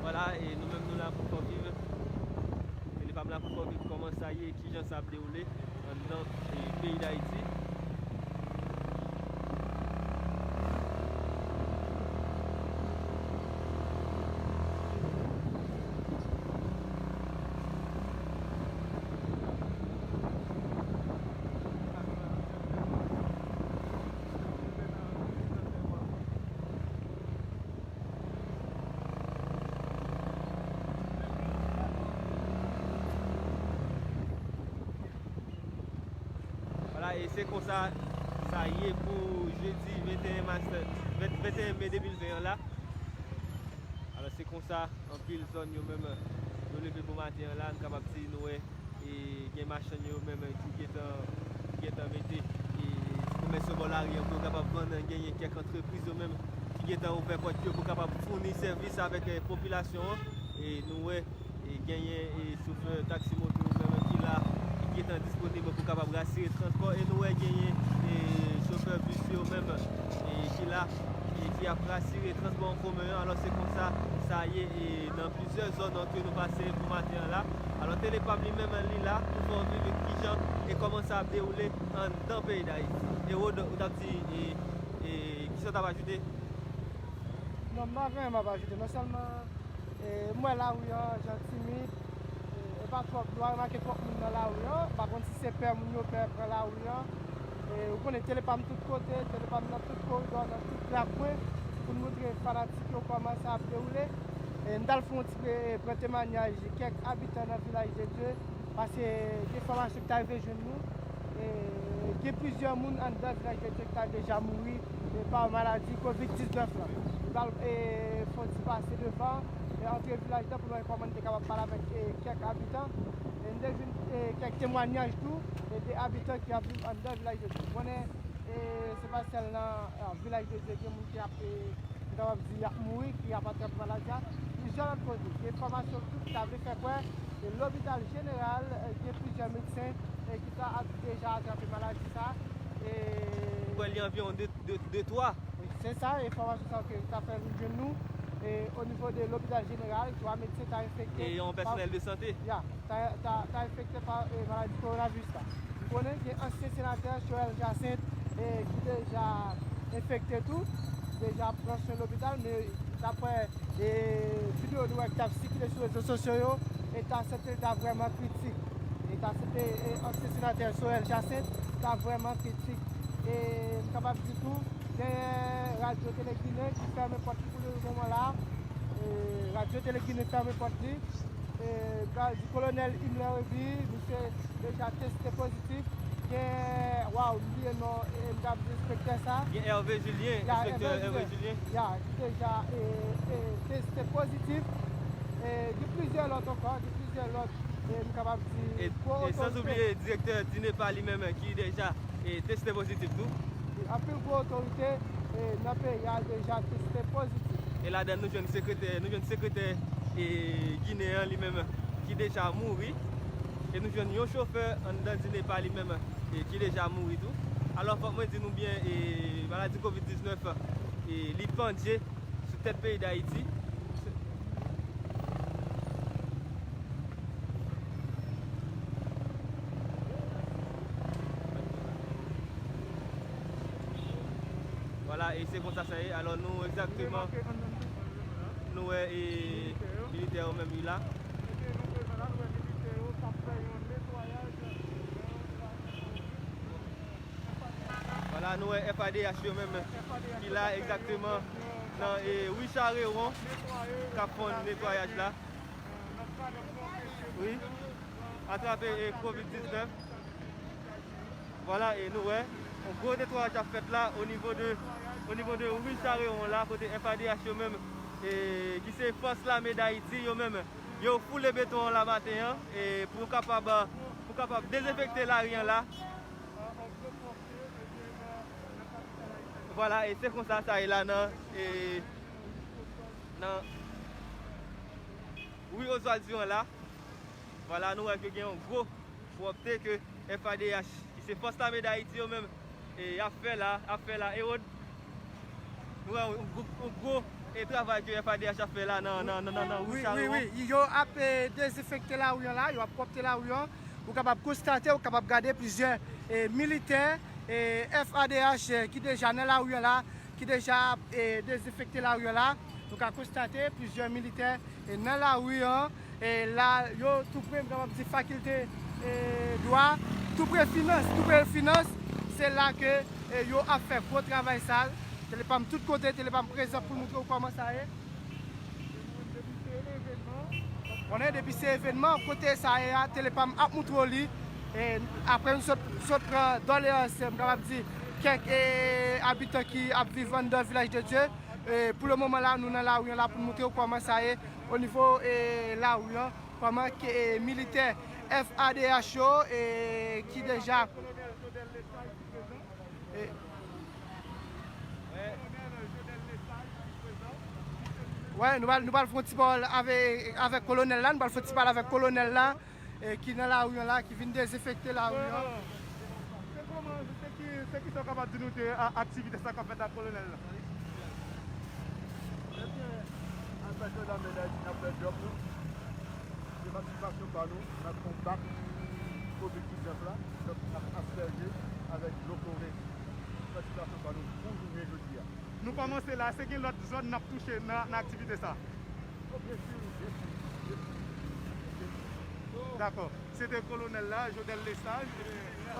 Vwala, e nou menm nou la pou fè w viv. Tele Pam la pou fè w viv kòman sa ye, kijan sa ap dewoule anndan, e, peyi Dayiti. Vwala, e se konsa sa ye pou jedi venteyen mas, ven-, venteyen me de mil ven an la. Alò, se konsa, anpil zòn yo menm, yo leve bon maten an la, n kapab di nou wè, e gen machann yo menm ki gentan, ki gentan mete, e ti komès yo bò lari an pou yo kapab vann, genyen kèk antrepriz yo menm ki gentan ouvè pòt yo pou kapab founi sèvis avèk, e, popilasyon an. E nou wè, e genyen, e chofè taksi moto yo menm ki la, ki gentan disponib pou kapab rasire transpò. E nou wè genyen, e chofè bis yo menm, e ki la, e ki ap rasire transpò an komen an. Alò, se konsa sa ye, e nan plizyè zòn ke nou pase pou maten an la. Alò, Tele Pam li menm, li la pou fè w viv kijan e kòman sa ap dewoule anndan peyi Dayiti. E Rod, ou t ap di, e, e kisa w t ap ajoute? Non, m pa gen anyen m ap ajoute. Non, sèlman, e, m wè lari an jan timid, e, e pa twòp. Nou pa remake twòp moun nan lari an. M pa konn si se pè moun yo pè pran lari an. E, ou konnen Tele Pam tout kote, Tele Pam nan tout koridò, nan tout rakwen, pou n montre fanatik yo kòman sa ap dewoule. E, m t al fè yon ti pre-, pran temwanyaj kèk abitan nan Vilaj de Dye, paske gen enfòmasyon ki t arive jwenn nou. E, gen plizyè moun anndan Vilaj de Dye ki ta deja mouri, e, pa maladi kovid diznèf la. Al, e, fè yon ti pase devan, e, antre vilaj la pou n wè kòman n te kapab pale avèk, e, kèk abitan. E n te jwenn, e, kèk temwanyaj tou, e, de abitan ki ap viv anndan vilaj de Dye. Ou konnen, e, se pa sèl nan, e, vilaj de Dye gen moun ki ap, e, m kapab di, y ap mouri, ki ap atrape maladi a. Plizyè lòt kote. Gen enfòmasyon tou ki ta vle fè kwè, e, lopital jeneral, e, gen plizyè medsen, e, ki ta ap deja atrape maladi sa. E, kwè li anviwon de, de, de twa. Wi, se sa, enfòmasyon sa yo ke ta fè nou jwenn nou. E, o nivo de lopital jeneral, twa medsen ta enfekte. E yon pèsonèl de sante. Ya, ta, ta, ta enfekte pa, e, maladi kowonaviris la. Nou konnen gen ansyen senatè Joël Jacinthe, e, ki deja enfekte tou, ki deja pran swen lopital, men daprè, e, videyo nou wè ki t ap sikile sou rezo sosyo yo, eta sante l ta vrèman kritik. Eta sante, e, ansyen senatè Joël Jacinthe ta vrèman kritik. E m kapab di tou, genyen Radyo Tele Ginen ki fèmen pòt li pou le moman la. E, Radyo Tele Ginen fèmen pòt li. E, m ka di Kolonèl Himmler Réby, misye deja teste pozitif. Gen, waw, m bliye non, e, m ka di enspektè sa. Gen Hervé Julien, ya, enspektè Hervé Julien. Ya, ki deja, e, e, teste pozitif. E, gen plizyè lòt ankò, gen plizyè lòt, e, m kapab di, e, gwo otorite. E sanzoubliye direktè DINEPA li menm ki deja, e, teste pozitif tou. Anpil gwo otorite, e, nan peyi a deja teste pozitif. E ladan nou jwenn sekretè, nou jwenn sekretè, e, ginen an li menm ki deja mouri. E nou jwenn yon chofè anndan DINEPA li menm, e, ki deja mouri tou. Alò, fòk mwen di nou byen, e, maladi kovid diznèf, e, li pandye sou tèt peyi Dayiti. Vwala, e se konsa sa ye. Alò, nou egzakteman, nou wè, e, militè yo menm, wi la. Vwala, nou wè F A D H yo menm ki la egzakteman nan, e, ri Charewon k ap fè netwayaj la. Wi, atrape, e, kovid diznèf. Vwala, e nou wè, yon gwo netwayaj ap fèt la, o nivo de, o nivo de ri Charewon la, kote F A D H yo menm, e, ki se Fòs Lame Dayiti yo menm, yo foule beton an la maten an, e, pou kapab, pou kapab dezenfekte lari an la. Vwala, e se konsa sa ye la nan, e, nan ri Oswald Durand la. Vwala, nou wè ke gen yon gwo pwòpte ke F A D H, ki se Fòs Lame Dayiti yo menm, e, y ap fè la, ap fè la. Erod, nou wè yon gwo, yon gwo, e, travay ke F A D H ap fè la nan, nan, nan, nan, nan ri Charewon. Wi, wi, wi. Yo ap, e, dezenfekte lari an la, yo ap pwòpte lari an. Ou kapab konstate, ou kapab gade plizyè, e, militè, e, F A D H, e, ki deja nan lari an la, ki deja ap, e, dezenfekte lari an la. Nou ka konstate plizyè militè, e, nan lari an, e, la, yo tou pre, m kapab di fakilte, e, dwa, tou pre finans, tou pre finans, se la ke, e, yo ap fè gwo travay sa. Telepam tout kote, Telepam prezan pou l moutre w kòman sa ye. Konnen depi se evènman, kote sa ye a, Telepam ap moutre w li. E, apre nou sot, sot pran doleyans, m kapab di, kèk, e, abitan ki ap viv anndan Vilaj de Dye. E, pou le moman la, nou nan lari an la pou n moutre w kòman sa ye o nivo, e, lari an, kòman ke, e, militè F A D H yo, e, ki deja, e, Wè, nou pral, nou pral fè yon ti pawòl avè, avèk kolonèl la, nou pral fè yon ti pale avèk kolonèl la, e, ki nan lari an la, ki vin dezenfekte lari an. Se kòman, se ki, se ki sa w kapab di nou de a-, aktivite sa k ap fèt la, kolonèl la? Ebyen, antanke lame Dayiti, n ap fè djòb nou. Se patisipasyon pa nou nan konbat kovid diznèf la, donk n ap aspèje avèk dlo klore. Se patisipasyon pa nou pou jounen jodi a. Nou kòmanse la, èske gen lòt zòn n ap touche nan, nan aktivite sa? O, byen si, byen si, byen si. Dakò. Se te kolonèl la, Jodel Lesage.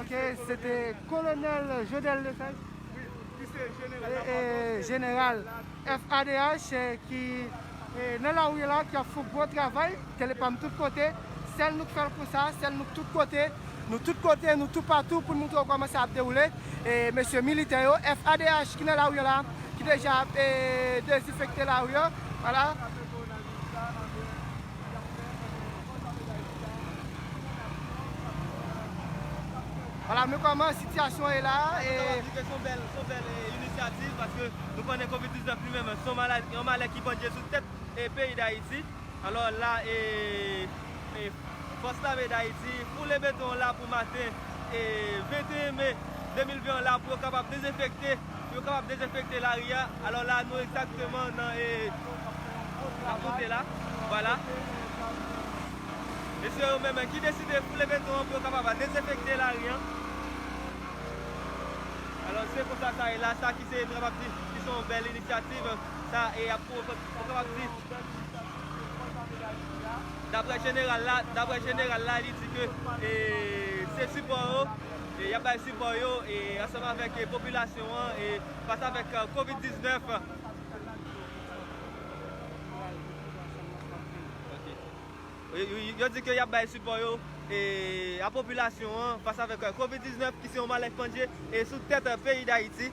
Ok, se te kolonèl Jodel Lesage. Wi, ki se jeneral, e, e, jeneral F A D H, e, ki, e, nan lari la, ki ap fè gwo travay, Telepam tout kote. Sèl nou k fè l konsa, sèl nou k tout kote. Nou tout kote, nou toupatou pou n moutre w kòman sa ap dewoule. E mesye militè yo, F A D H ki nan lari la, ki Deja ap, e, dezenfekte lari an. Vwala. Vwala, men kòman sitiyasyon ye la, e, nou kapab di ke se yon bèl, se yon bèl, e, inisyativ, paske nou konnen kovid diznèf li menm, se yon malad, yon malè ki pandye sou tèt, e, peyi Dayiti. Alò la, e, e, fòs lame Dayiti foule beton an la pou maten, e, venteyen me de mil ven an la pou yo kapab dezenfekte, pou yo kapab dezenfekte lari a. Alò la, nou egzakteman nan, e, nan kote la. Vwala. Mesye yo menm ki deside foule beton an pou yo kapab dezenfekte lari an. Alò, se konsa sa ye la, sa ki se, nou kapab di, ki se yon bèl inisyativ, sa, e, ap, nou kapab di, daprè jeneral la, daprè jeneral la, li di ke, e, se sipò yo, e, y ap bay sipò yo, e, ansanm avèk, e, popilasyon an, e, fas avèk, e, kovid diznèf. Ok. Yo, yo, yo di ke y ap bay sipò yo, e, a popilasyon an fas avèk, e, kovid diznèf ki se yon malè k pandye, e, sou tèt, e, peyi Dayiti.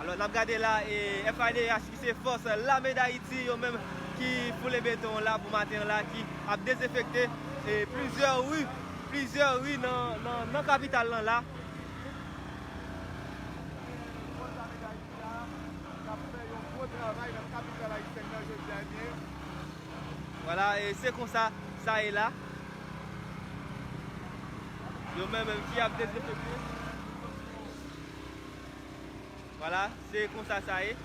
Alò, n ap gade la, e, F A D H ki se fòs lame Dayiti, yo menm ki foule beton an la pou maten an la, ki ap dezenfekte, e, plizyè ri, plizyè ri nan, nan, nan kapital lan la. K ap fè yon gwo travay nan kapital ayisyèn nan jodi a, ebyen. Vwala, e se konsa sa ye la. Yo menm, menm ki ap dezenfekte. Vwala, se konsa sa ye. Se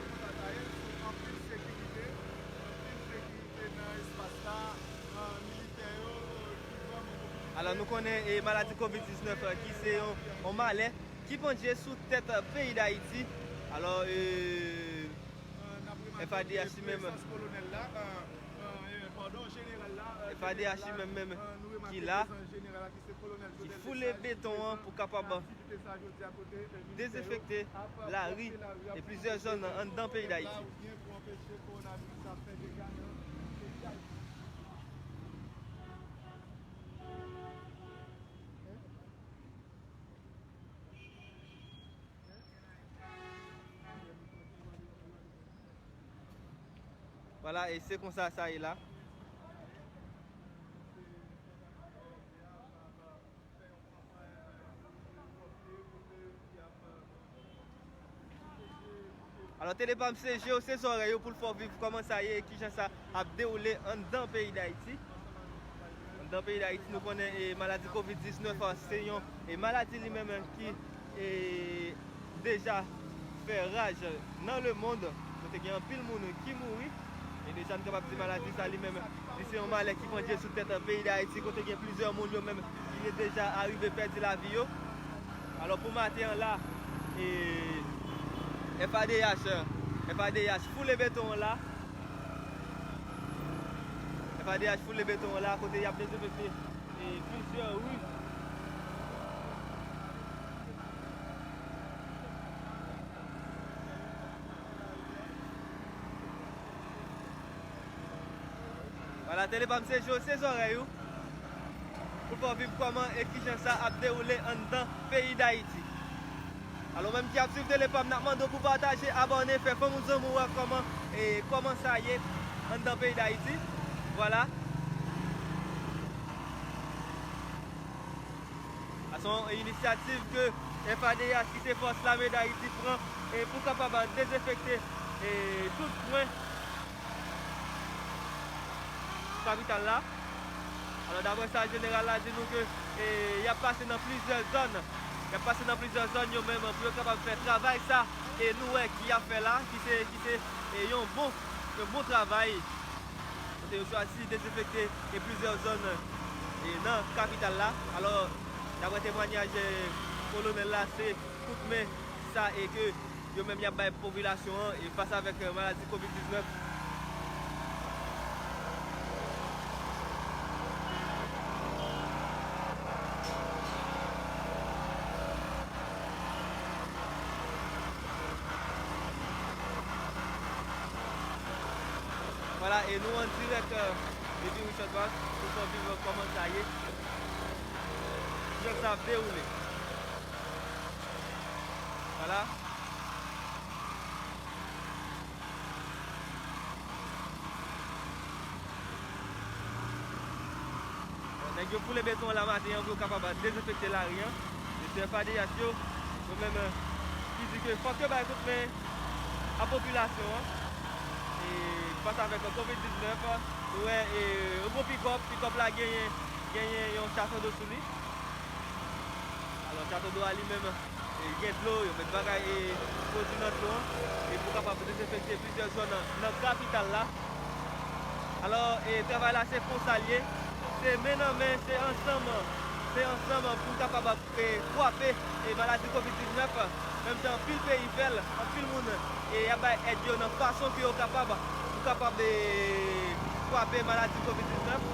konsa sa ye, sou anpil sekirite, anpil sekirite nan espas la, militè yo, ki vrèman mobilize. Alò, nou konnen, e, maladi kovid diznèf, e, ki se yon, yon malè ki pandye sou tèt, e, peyi Dayiti. Alò, e, F A D H li menm, F A D H li menm, menm ki la, ki foule beton an pou kapab dezenfekte lari e plizyè zòn anndan peyi Dayiti. Vwala, e se konsa sa ye la. Alò, Tele Pam se je w, se zòrèy ou pou l fè w viv kòman sa ye e kijan sa ap dewoule anndan peyi Dayiti. Anndan peyi Dayiti, nou konnen, e, maladi kovid diznèf, a, se yon, e, maladi li menm ki, e, deja fè raj nan lemonn, kote gen anpil moun ki mouri. E deja, n kapab di maladi sa li menm, li se yon malè ki pandye sou tèt, e, peyi Dayiti, kote gen plizyè moun yo menm ki deja arive pèdi lavi yo. Alò, pou maten an la, e, F A D H, F A D H foule beton an la. F A D H foule beton an la, kote y ap dezenfekte, e, plizyè ri. Vwala, Tele Pam se je w, se zòrèy ou pou fè w viv kòman e kijan sa ap dewoule anndan peyi Dayiti. Alò, ou menm ki ap swiv Tele Pam, n ap mande w pou pataje, abòne, fè fanmi w, zanmi w wè kòman, e, kòman sa ye anndan peyi Dayiti. Vwala. A se yon inisyativ ke F A D H, ki se Fòs Lame Dayiti, pran, e, pou kapab dezenfekte, e, tout kwen kapital la. Alò, daprè sa, jeneral la di nou ke, e, y ap pase nan plizyè zòn. Y ap pase nan plizyè zòn yo menm pou yo kapab fè travay sa, e, nou wè ki y ap fè la, ki se, ki se, e, yon bon, yon bon travay. Kote yo chwazi dezenfekte, e, plizyè zòn, e, nan kapital la. Alò, daprè temwanyaj, e, kolonèl la, se kout men sa e ke yo menm y ap bay popilasyon an, e, fas avèk, e, maladi kovid diznèf. Vwala, e nou an dirèk, e, depi Richard Park, pou fè w viv kòman sa ye, kijan sa ap dewoule. Vwala. Nèg yo foule beton an lamaten an pou yo kapab dezenfekte lari an. Mesye F A D H yo, yo menm, ki di ke fòk yo bay kout men a popilasyon an. E fas avèk kovid diznèf, nou wè, e, yon gwo pikòp, pikòp la genyen, genyen yon chato do sou li. Alò, chato do a li menm, e, gen dlo, yo met bagay, e, pwodui nan dlo an, e pou kapab dezenfekte plizyè zòn nan, nan kapital la. Alò, e, travay la se konsa l ye, se men nan men, se ansanm, se ansanm pou kapab, e, kwape, e, maladi kovid diznèf, menm jan anpil peyi fè l, anpil moun, e, y ap bay èd yo nan fason ke yo kapab, pou kapab, e, kwape maladi kovid diznèf.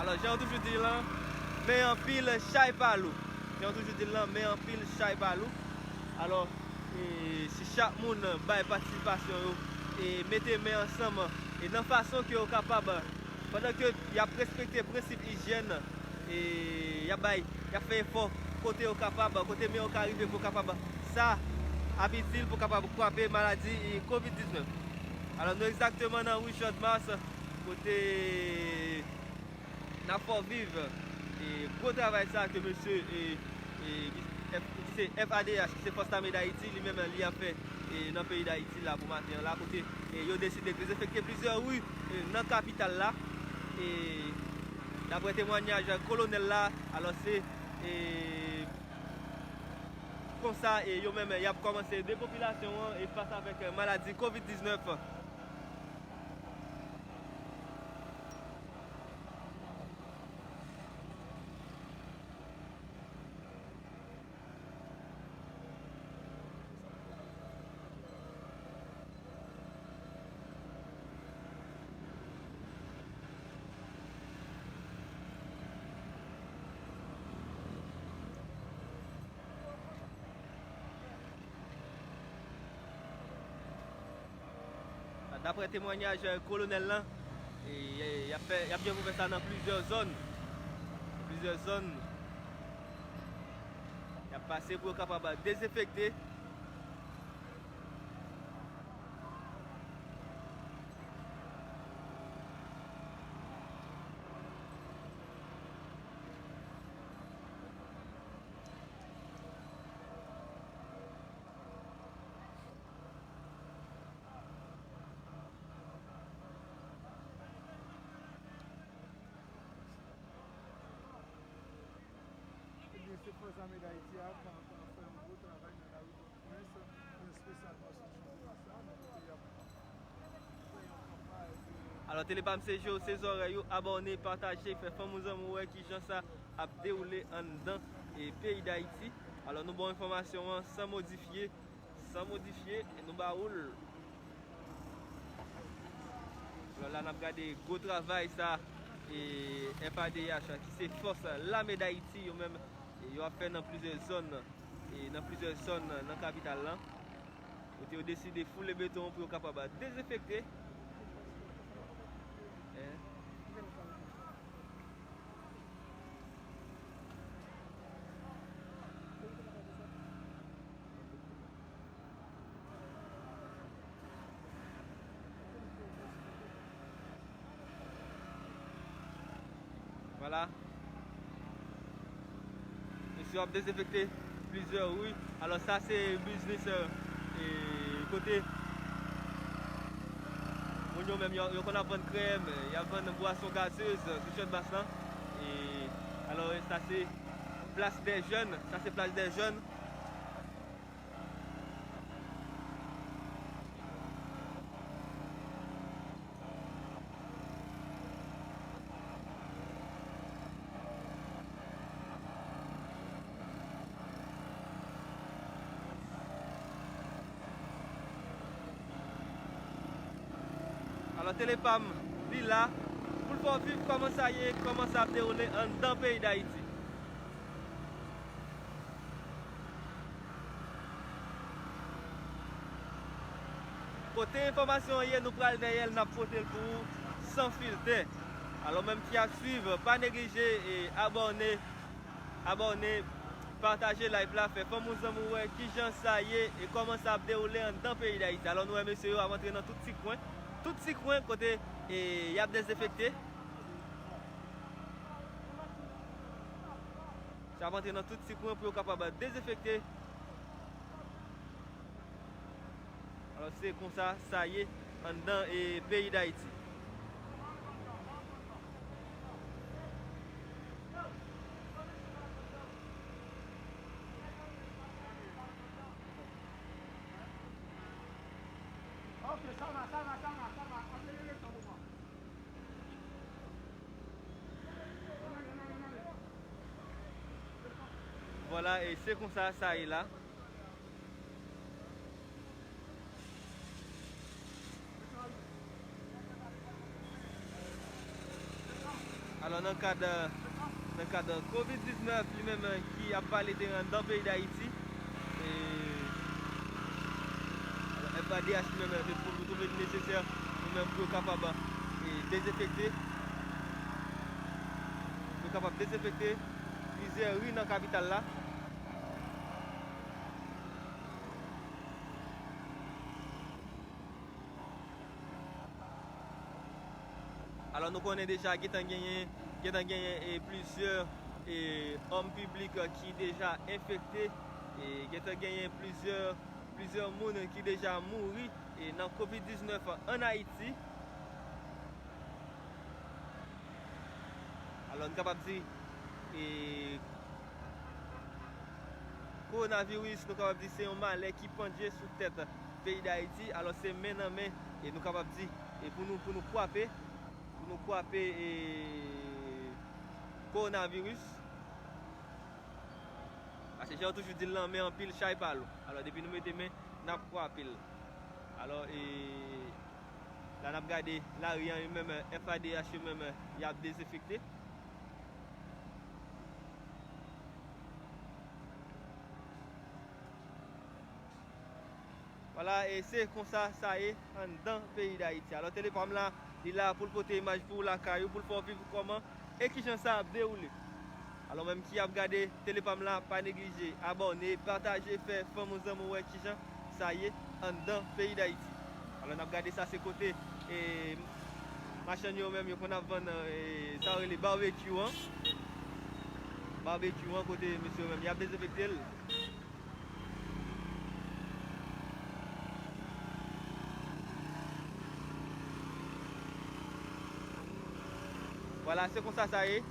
Alò, jan yo toujou di l lan, men anpil chay pa lou. Jan yo toujou di l lan, men anpil chay pa lou. Alò, e, si chak moun bay patisipasyon yo, e mete men ansanm, e nan fason ke yo kapab, pandan ke y ap respekte prensip ijyèn, e y ap bay, y ap fè efò kote yo kapab, kote men yo ka rive pou kapab, sa ap itil pou kapab kwape maladi, e, kovid diznèf. Alò, nou egzakteman nan ri Champ de Mars, kote n ap fè w viv, e, gwo travay sa ke mesye, e, e, F, ki se F A D H, ki se Fòs Lame Dayiti, li menm li ap fè, e, nan peyi Dayiti la pou maten an la, kote, e, yo deside dezenfekte plizyè ri, e, nan kapital la. E, daprè temwanyaj kolonèl la, alò se, e, konsa, e, yo menm, y ap kòmanse depopilasyon an, e, fas avèk, e, maladi kovid diznèf. Daprè temwanyaj, e, kolonèl lan, e, e, y ap fè, y ap gen pou fè sa nan plizyè zòn. Plizyè zòn. Y ap pase pou yo kapab dezenfekte. Ebyen, se Fòs Lame Dayiti a k ap fè yon gwo travay nan lari Pòtoprens, espesyalman sou jounen sa, nan kote y ap fè yon kanpay de... Alò, Tele Pam, se je w, se zòrèy ou, abòne, pataje, fè fanmi w, zanmi w wè kijan sa ap dewoule anndan, e, peyi Dayiti. Alò, nou ba w enfòmasyon an san modifye, san modifye, e nou ba ou l. Alò, la n ap gade gwo travay sa, e, F A D H, ki se Fòs Lame Dayiti, yo menm, e, yo ap fè nan plizyè zòn, e, nan plizyè zòn nan kapital lan, kote yo deside foule beton pou yo kapab dezenfekte. Hein? Vwala. Mesye yo ap dezenfekte plizyè ri. Alò, sa se biznis, e, kote moun yo menm, yo, yo konn ap vann krèm, y ap vann bwason gazez sou Chanmas lan. E, alò, sa se Place des Jeunes, sa se Place des Jeunes. Alò, Tele Pam, li la pou l fè w viv kòman sa ye, kòman sa ap dewoule anndan peyi Dayiti. Kote enfòmasyon an ye, nou pral dèyè l, n ap pote l pou ou san filtè. Alò, menm ki ap swiv, pa neglije e abòne, abòne, pataje live la, fè fanmi w, zanmi w wè kijan sa ye e kòman sa ap dewoule anndan peyi Dayiti. Alò, nou wè mesye yo ap antre nan tout ti kwen, Tout ti kwen kote e, y ap dezenfekte. Y ap antre nan tout ti kwen pou yo kapab dezenfekte. Alò, se konsa sa ye anndan e, peyi Dayiti. Ok, sa va, sa va, sa va, sa va. Antre nan letan moman. Vwala, e se konsa sa ye la. Alò, nan kad, nan kad kovid diznèf li menm ki ap vale teren anndan peyi Dayiti, e, alò, F A D H li menm se pou, pou trouve li nesesè pou menm pou yo kapab e, dezenfekte, pou yo kapab dezenfekte plizyè ri nan kapital la. Alò, nou konnen deja gentan genyen, gentan genyen e, plizyè e, òm piblik ki deja enfekte, e gentan genyen plizyè, plizyè moun ki deja mouri e, nan kovid diznèf ann Ayiti. Alò, nou kapab di, e, kowonaviris, nou kapab di se yon malè ki pandye sou tèt peyi Dayiti. Alò, se men nan men, e nou kapab di, e pou nou, pou nou kwape, pou nou kwape, e, kowonaviris. Paske jan yo toujou di l, lanmen anpil, chay pa lou. Alò, depi nou mete men, n ap kwape l. Alò, e, la n ap gade lari an, yo menm, F A D H yo menm, y ap dezenfekte. Vwala, e se konsa sa ye anndan peyi Dayiti. Alò, Telepam la, li la pou l pote imaj pou w lakay ou, pou l fè w viv kòman e kijan sa ap dewoule. Alò, menm ki ap gade Telepam la, pa neglije abòne, pataje, fè fanmi w, zanmi w wè kijan sa ye anndan peyi Dayiti. Alò, n ap gade sa, se kote, e, machann yo menm, yo konn ap vann, e, sa yo rele babekyou an. Babekyou an, kote mesye yo menm, y ap dezenfekte l. Vwala, se konsa sa ye.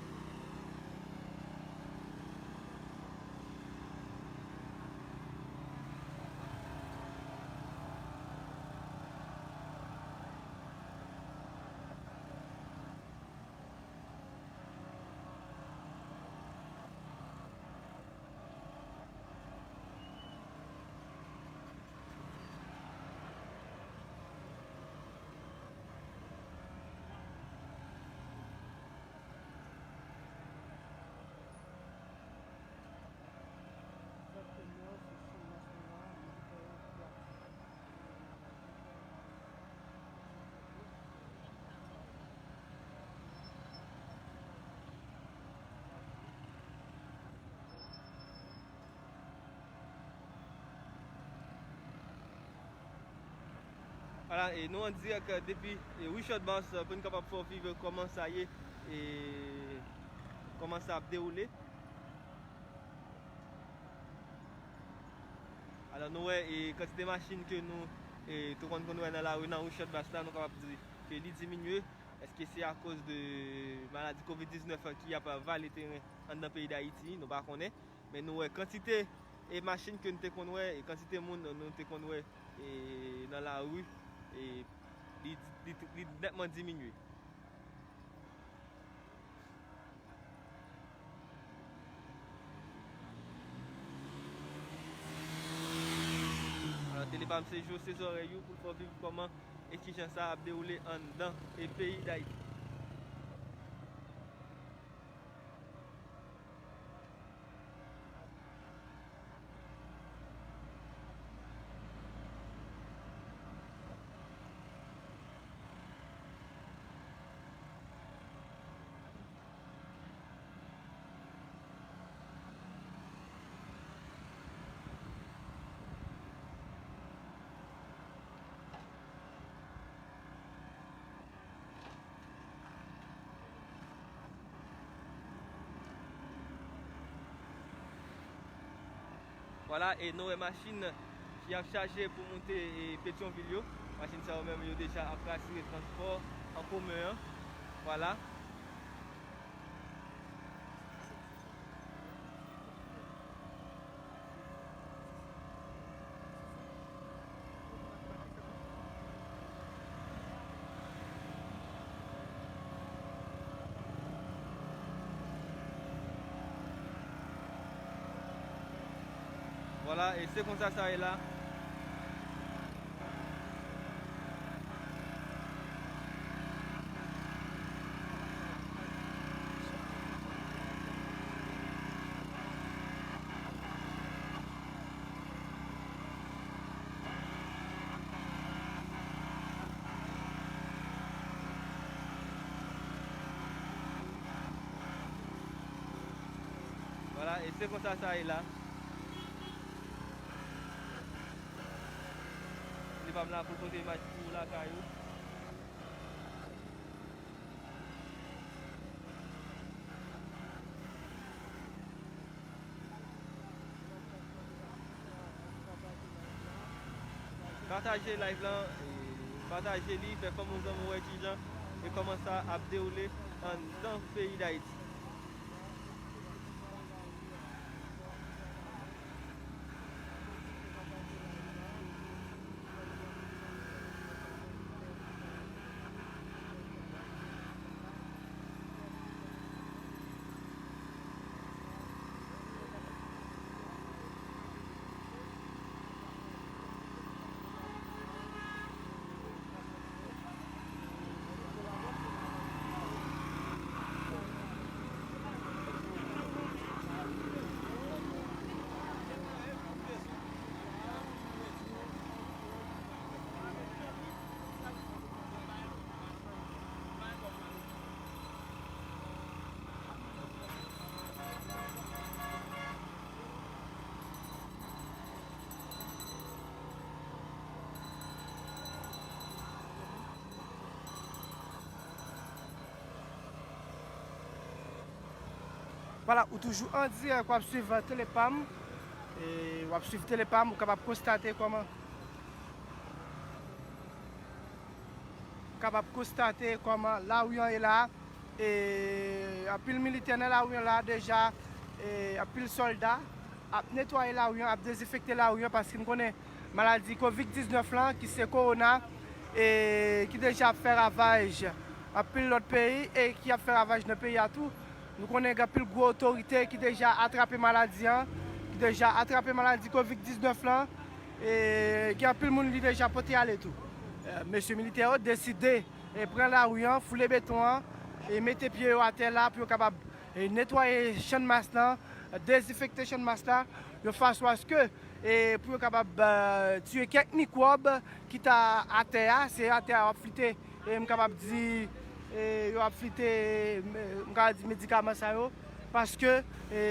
Vwala, e nou an dirèk, e, depi, e, Richard Bass, e, pou n kapab fè w viv kòman sa ye, e, kòman sa ap dewoule. Alò, nou wè, e, kantite machin ke nou, e, te konn, konn wè nan lari, nan Richard Bass la, nou kapab di ke li diminye. Èske se akoz de maladi kovid diznèf ki ap vale teren anndan peyi Dayiti? Nou pa konnen. Men nou wè kantite, e, machin ke nou te konn wè, e kantite moun nou te konn wè, e, nan lari, e, li, li, li nètman diminye. Alò, Telepam se je w, se zòrèy ou pou l fè w viv kòman e kijan sa ap dewoule anndan e peyi Dayiti. Vwala, e nou wè machin ki ap chaje pou moute e Petyonvil yo. Machin sa yo menm, yo deja ap asire transpò an komen an. Vwala. Vwala, e se konsa sa ye la. Vwala, e se konsa sa ye la. Li pa m la pou pote imaj pou lakay ou. Pataje live lan, e, pataje li, fè fanmi w zanmi w wè kijan e kòman sa ap dewoule anndan peyi Dayiti. Vwala, ou toujou an dirèk, w ap swiv Tele Pam. E w ap swiv Tele Pam, ou kapab konstate kòman, kapab konstate kòman lari an ye la. E anpil militè nan lari an la deja, e anpil sòlda ap netwaye lari an, ap dezenfekte lari an, paske n konnen maladi kovid diznèf lan, ki se kowona, e ki deja ap fè ravaj anpil lòt peyi e ki ap fè ravaj nan peyi a tou. Nou konnen gen anpil gwo otorite ki deja atrape maladi an, ki deja atrape maladi kovid diznèf lan, e gen anpil moun li deja pote ale tou. E, mesye militè yo deside, e, pran lari an, foule beton an, e mete pye yo atè la pou yo kapab, e, netwaye Channmas lan, dezenfekte Channmas la, yon fason aske, e, pou yo kapab, e, tiye kèk mikwòb ki ta atè a, se atè a w ap flite, e m kapab di, e, yo ap flite, e, m kapab di medikaman sa yo, paske, e,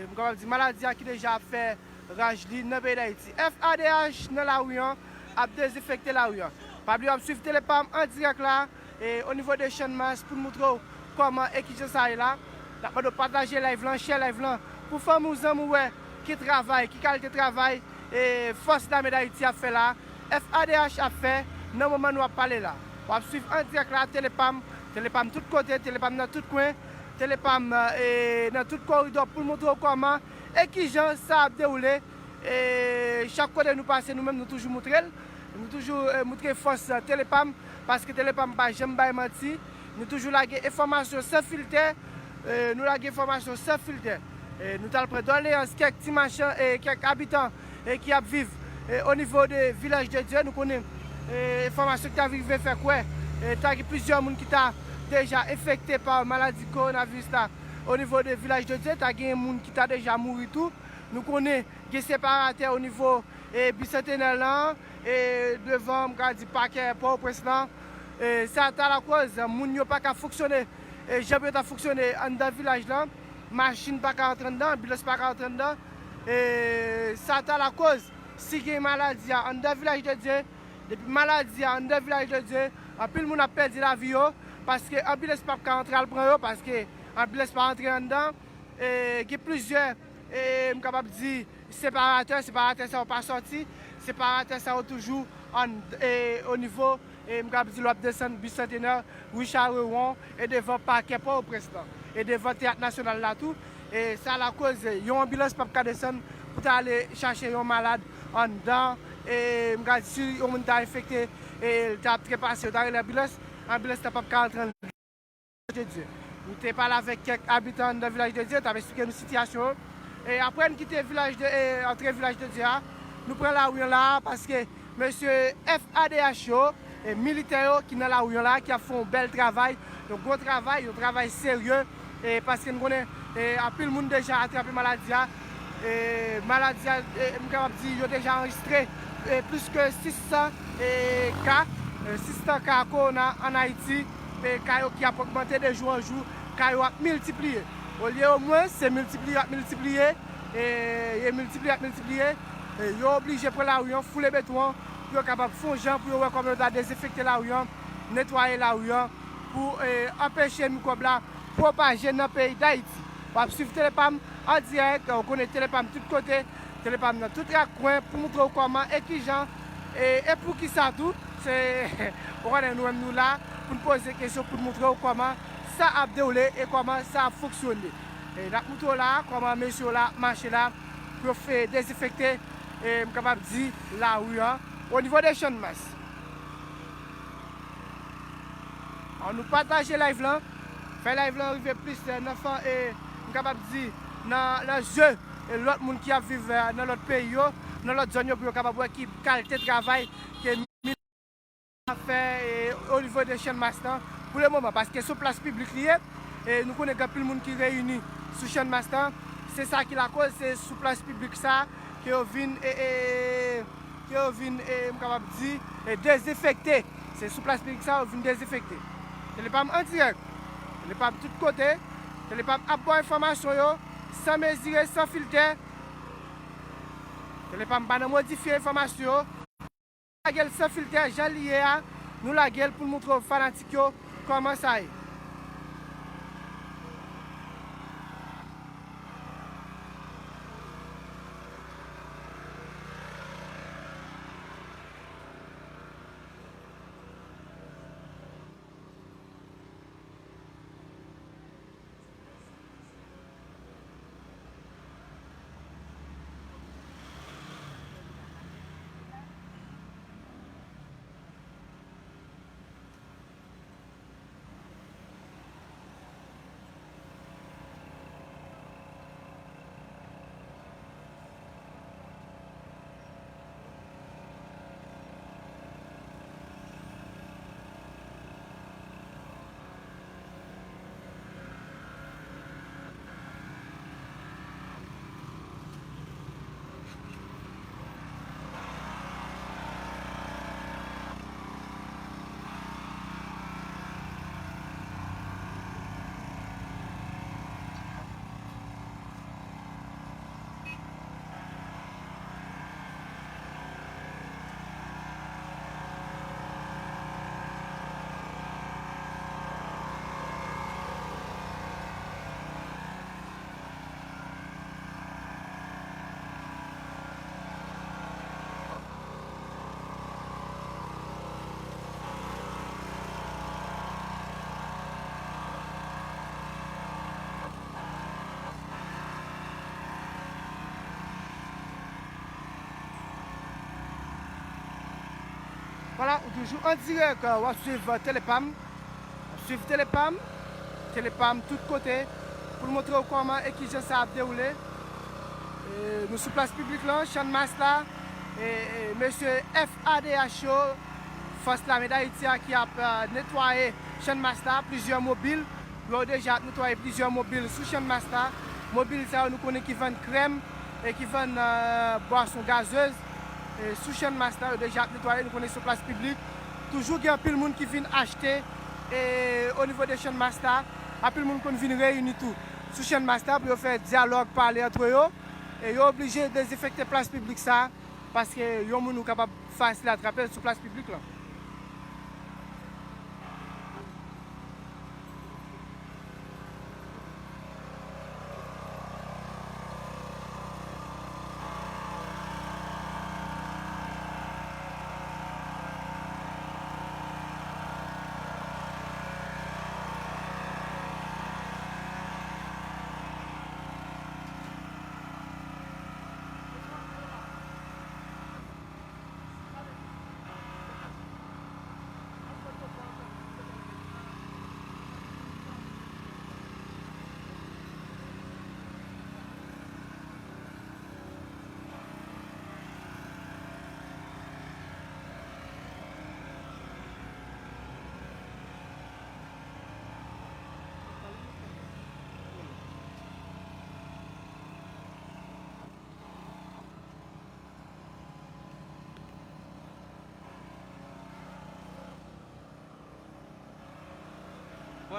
m kapab di maladi a ki deja ap fè raj li nan peyi Dayiti. F A D H nan lari an ap dezenfekte lari an. Pa bliye w ap swiv Tele Pam an dirèk la, e, o nivo de Channmas pou n moutre w kòman e kijan sa ye la. N ap mande w pataje live lan, share live lan pou fanmi w, zanmi w wè ki travay, ki kalite travay, e, fòs lame Dayiti ap fè la, F A D H ap fè nan moman nou ap pale la. W ap swiv an dirèk la, Tele Pam, Tele Pam tout kote, Tele Pam nan tout kwen, Tele Pam, e, nan tout koridò pou l moutre w kòman e kijan sa ap dewoule. E chak kote nou pase, nou menm, nou toujou moutre l. Nou toujou, e, moutre fòs, e, Tele Pam, paske Tele Pam pa janm bay manti. Nou toujou lage enfòmasyon san filtè. E, nou lage enfòmasyon san filtè. E, nou t al pran doleyans kèk ti machann, e, kèk abitan, e, ki ap viv, e, o nivo de Vilaj de Dye. Nou konnen, e, enfòmasyon ki ta rive fè kwè, e, ta gen plizyè moun ki ta deja enfekte pa maladi kowonaviris la o nivo de Vilaj de Dye. Ta gen moun ki ta deja mouri tou. Nou konnen gen separatè o nivo, e, Bisantenè lan, e, devan, m ka di, pakè Pòtoprens lan. E, sa ta lakoz moun yo pa ka fonksyone, e, jan pou yo ta fonksyone anndan vilaj lan. Machin pa ka rantre anndan, anbilans pa ka rantre anndan. E, sa ta lakoz, si gen maladi a anndan Vilaj de Dye, depi maladi a anndan Vilaj de Dye, anpil moun ap pèdi lavi yo, paske anbilans p ap ka rantre al pran yo, paske anbilans pa rantre anndan. E, gen plizyè e, m kapab di, separatè, separatè sa yo pa sòti, separatè sa yo toujou an, e, o nivo, e, m kapab di, lè w ap desann Bicentenaire, Richard Rewon, e devan pakè Pòtoprens lan, e devan Teyat Nasyonal la tou. E sa lakoz yon anbilans p ap ka desann pou ta ale chache yon malad anndan. E m ka di, si yon moun ta enfekte, e l ta ap trepase, yo ta rele anbilans, anbilans la p ap ka antre anndan Vilaj de Dye. Nou te pale avèk kèk abitan anndan Vilaj de Dye, yo t ap eksplike nou sitiyasyon yo. E apre n kite Vilaj de, e antre Vilaj de Dye a, nou pran lari an la a, paske mesye F A D H yo, e militè yo ki nan lari an la, ki ap fè yon bèl travay, yon gwo travay, yon travay serye, e paske n konnen, e anpil moun deja atrape maladi a, e maladi a, e m kapab di, yo deja anrejistre, e plis ke sis san, e ka, e sis san ka kowona ann Ayiti, e ka yo ki ap ogmante de jou an jou, ka yo ap miltipliye. Olye omwen se miltipliye, ap miltipliye, e, e miltipliye, ap miltipliye, e yo oblije pran lari an, foule beton an, pou yo kapab fè yon jan, pou yo wè kòman yo ta dezenfekte lari an, netwaye lari an, pou, e, anpeche mikwòb la pwopaje nan peyi Dayiti. W ap swiv Telepam an dirèk, ou konnen Telepam tout kote, Telepam nan tout rak kwen pou montre w kòman e kijan, e, e poukisa tou. Se, ou konnen nou menm nou la pou n poze kesyon, pou n montre w kòman sa ap dewoule e kòman sa ap fonksyone. E n ap montre w la kòman mesye yo la ap mache la pou yo fè dezenfekte, e m kapab di, lari an o nivo de Channmas. An nou pataje live lan, fè live lan rive plis, e, nan fan, e m kapab di, nan, nan zye, e lòt moun ki ap viv, e, nan lòt peyi yo, nan lòt zòn yo, pou yo kapab wè ki kalite travay ke ap fè, e, o nivo de Channmas lan pou le moman, paske sou plas piblik li ye, e nou konnen gen anpil moun ki reyini sou Channmas lan, se sa ki lakoz, se sou plas piblik sa ke yo vin, e, e, ke yo vin, e, m kapab di, e, dezenfekte. Se sou plas piblik sa yo vin dezenfekte. Telepam an dirèk, Telepam tout kote, Telepam ap ba w enfòmasyon yo san mezire, san filtè. Telepam pa nan modifye enfòmasyon yo. Lage l san filtè, jan li ye a, nou lage l pou n montre w fanatik yo kòman sa ye. Vwala, ou toujou an dirèk, w ap swiv Telepam. W ap swiv Telepam, Telepam tout kote, pou l montre w kòman e kijan sa ap dewoule. E, nou sou plas piblik lan, Channmas la, e, e, mesye F A D H yo, Fòs Lame Dayiti a ki ap, e, netwaye Channmas la, plizyè mobil, yo deja ap netwaye plizyè mobil sou Channmas la. Mobil sa yo nou konnen ki vann krèm e ki vann, e, bwason gazez, e, sou Channmas la, yo deja ap netwaye, nou konnen se yon plas piblik. Toujou gen anpil moun ki vin achte, e, o nivo de Channmas la, anpil moun konn vin reyini tou sou Channmas la pou yo fè dyalòg, pale antre yo, e yo oblije dezenfekte plas piblik sa, paske yon moun ou kapab fasil atrape l sou plas piblik lan.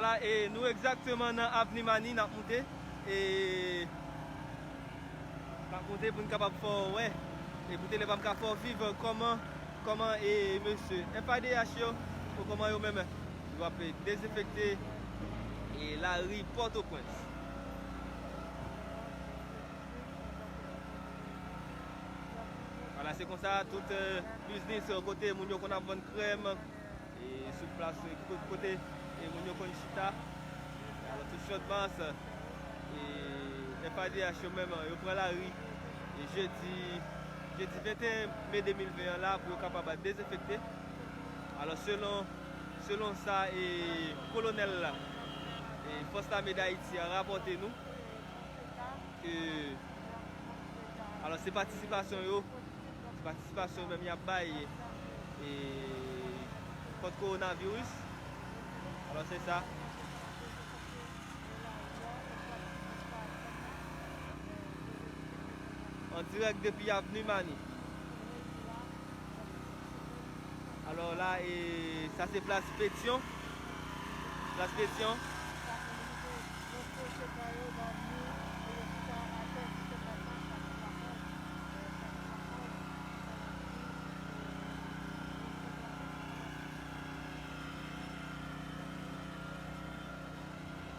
La, e nou egzakteman nan Avni Mani, n ap moute. E n ap moute pou n kapab fè w wè. E pou tele pa m ka fè w viv kòman, kòman e mesye F A D H yo, ou kòman yo menm, yo ap dezenfekte e lari Pòtoprens. Vwala, se konsa, tout, eh, biznis, eh, kote moun yo konn ap vann krèm, e sou plas, eh, ko-, kote, eh, moun yo konn chita. Alò, tout Channmas, eh, F A D H yo menm, yo pran lari, eh, jedi, jedi venteyen me de mil ven an la pou yo kapab dezenfekte. Alò, selon, selon sa, eh, kolonèl la, eh, Fòs Lame Dayiti a rapòte nou, ke, alò, se patisipasyon yo, se patisipasyon menm y ap bay, e, kont kowonaviris. Alò, se sa. An dirèk depi Avni Mani. Alò la, e, sa se plas Petyon. Plas Petyon.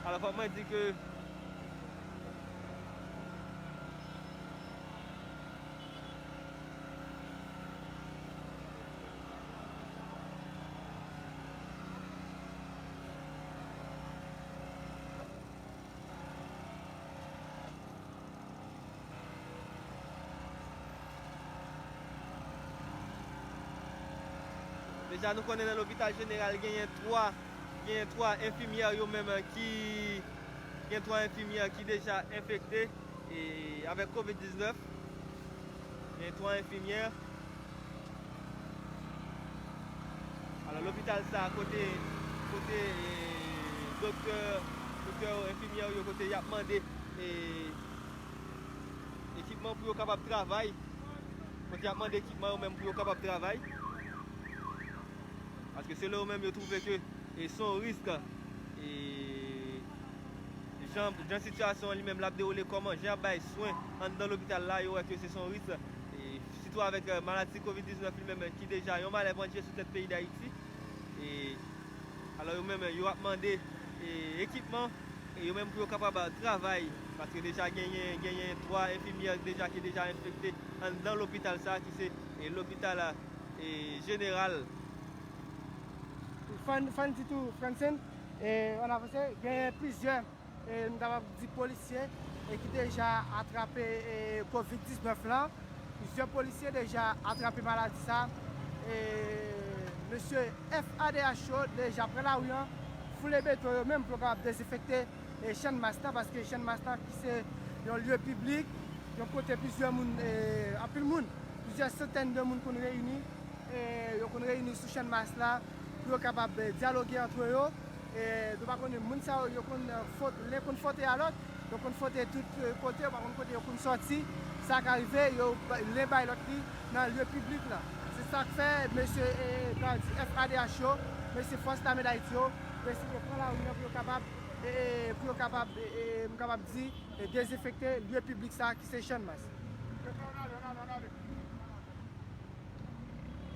Alò, fòk mwen di ke Deja, nou konnen nan lopital jeneral genyen twa, genyen twa enfimyè yo menm ki, gen twa enfimyè ki deja enfekte e, avèk kovid diznèf. Gen twa enfimyè. Alò, lopital sa a, kote, kote, e, doktè, doktè yo, enfimyè yo, kote y ap mande, e, ekipman pou yo kapab travay. Kote y ap mande ekipman yo menm pou yo kapab travay. Paske selon yo menm, yo twouve ke, e, se yon risk, e, jan, jan sitiyasyon an li menm l ap dewoule, kòman jan y ap bay swen anndan lopital la, yo wè ke se, se yon risk, e, sitou avèk, e, maladi kovid diznèf li menm, e, ki deja yon malè pandye sou tèt peyi Dayiti. E, alò, yo menm, yo ap mande, e, ekipman, e, yo menm pou yo kapab travay, paske deja genyen, genyen twa enfimyè deja ki deja enfekte anndan lopital sa a, ki se, e, lopital, e, jeneral. Fò n, fò n di tou, Francine, e, ann avanse, genyen plizyè, e, nou kapab di polisye, e, ki deja atrape, e, kovid diznèf lan. Plizyè polisye deja atrape maladi sa. E, mesye F A D H yo deja pran lari an, foule beton yo menm pou yo kapab dezenfekte e Channmas lan, paske Channmas lan ki se yon lye piblik, yon kote plizyè moun, e, anpil moun, plizyè santèn de moun konn reyini, e yo konn reyini sou Channmas la pou yo kapab, e, dyaloge antre yo. E nou pa konnen moun sa yo, yo konn, e, fwot-, len konn fwote a lòt, yo konn fwote tout, e, kote, yo pa konn kote yo konn sòti. Sa ka rive, yo ba-, len bay lòt li nan lye piblik la. Se sa k fè mesye, e, bandi F A D H yo, mesye Fòs Lame Dayiti yo, deside pran lari an pou yo kapab e, e, pou yo kapab, e, e, m kapab di, e, dezenfekte lye piblik sa a ki se Channmas. Chèf la, ann ale, ann ale, ann ale.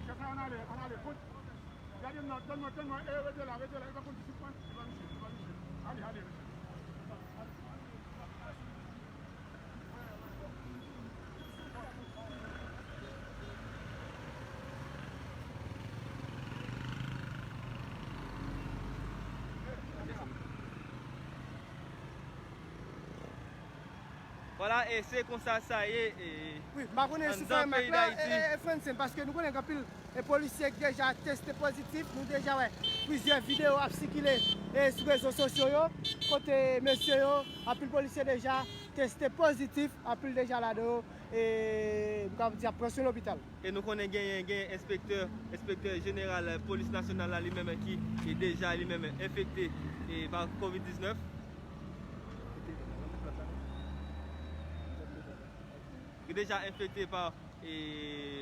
Chèf la, ann ale, ann ale. Gade m nan, tann mwen, tann mwen, e, rete la, rete la, e pa konn ki sou pwen, e pa misye, e pa misye. Ale, ale, mesye. Vwala, e se konsa sa ye, e, wi, m pa konnen si anndan peyi Dayiti. E, e, e, Francine, paske nou konnen gen anpil e polisye ki deja teste pozitif. Nou deja wè plizyè videyo ap sikile, e, sou rezo sosyo yo, kote mesye yo, anpil polisye deja teste pozitif, anpil deja ladan yo, e, m kapab di ap pran swen lopital. E nou konnen genyen, genyen enspektè, enspektè jeneral, e, polis nasyonal la li menm ki, e, deja li menm enfekte, e, pa kovid diznèf. Ki deja enfekte pa, e,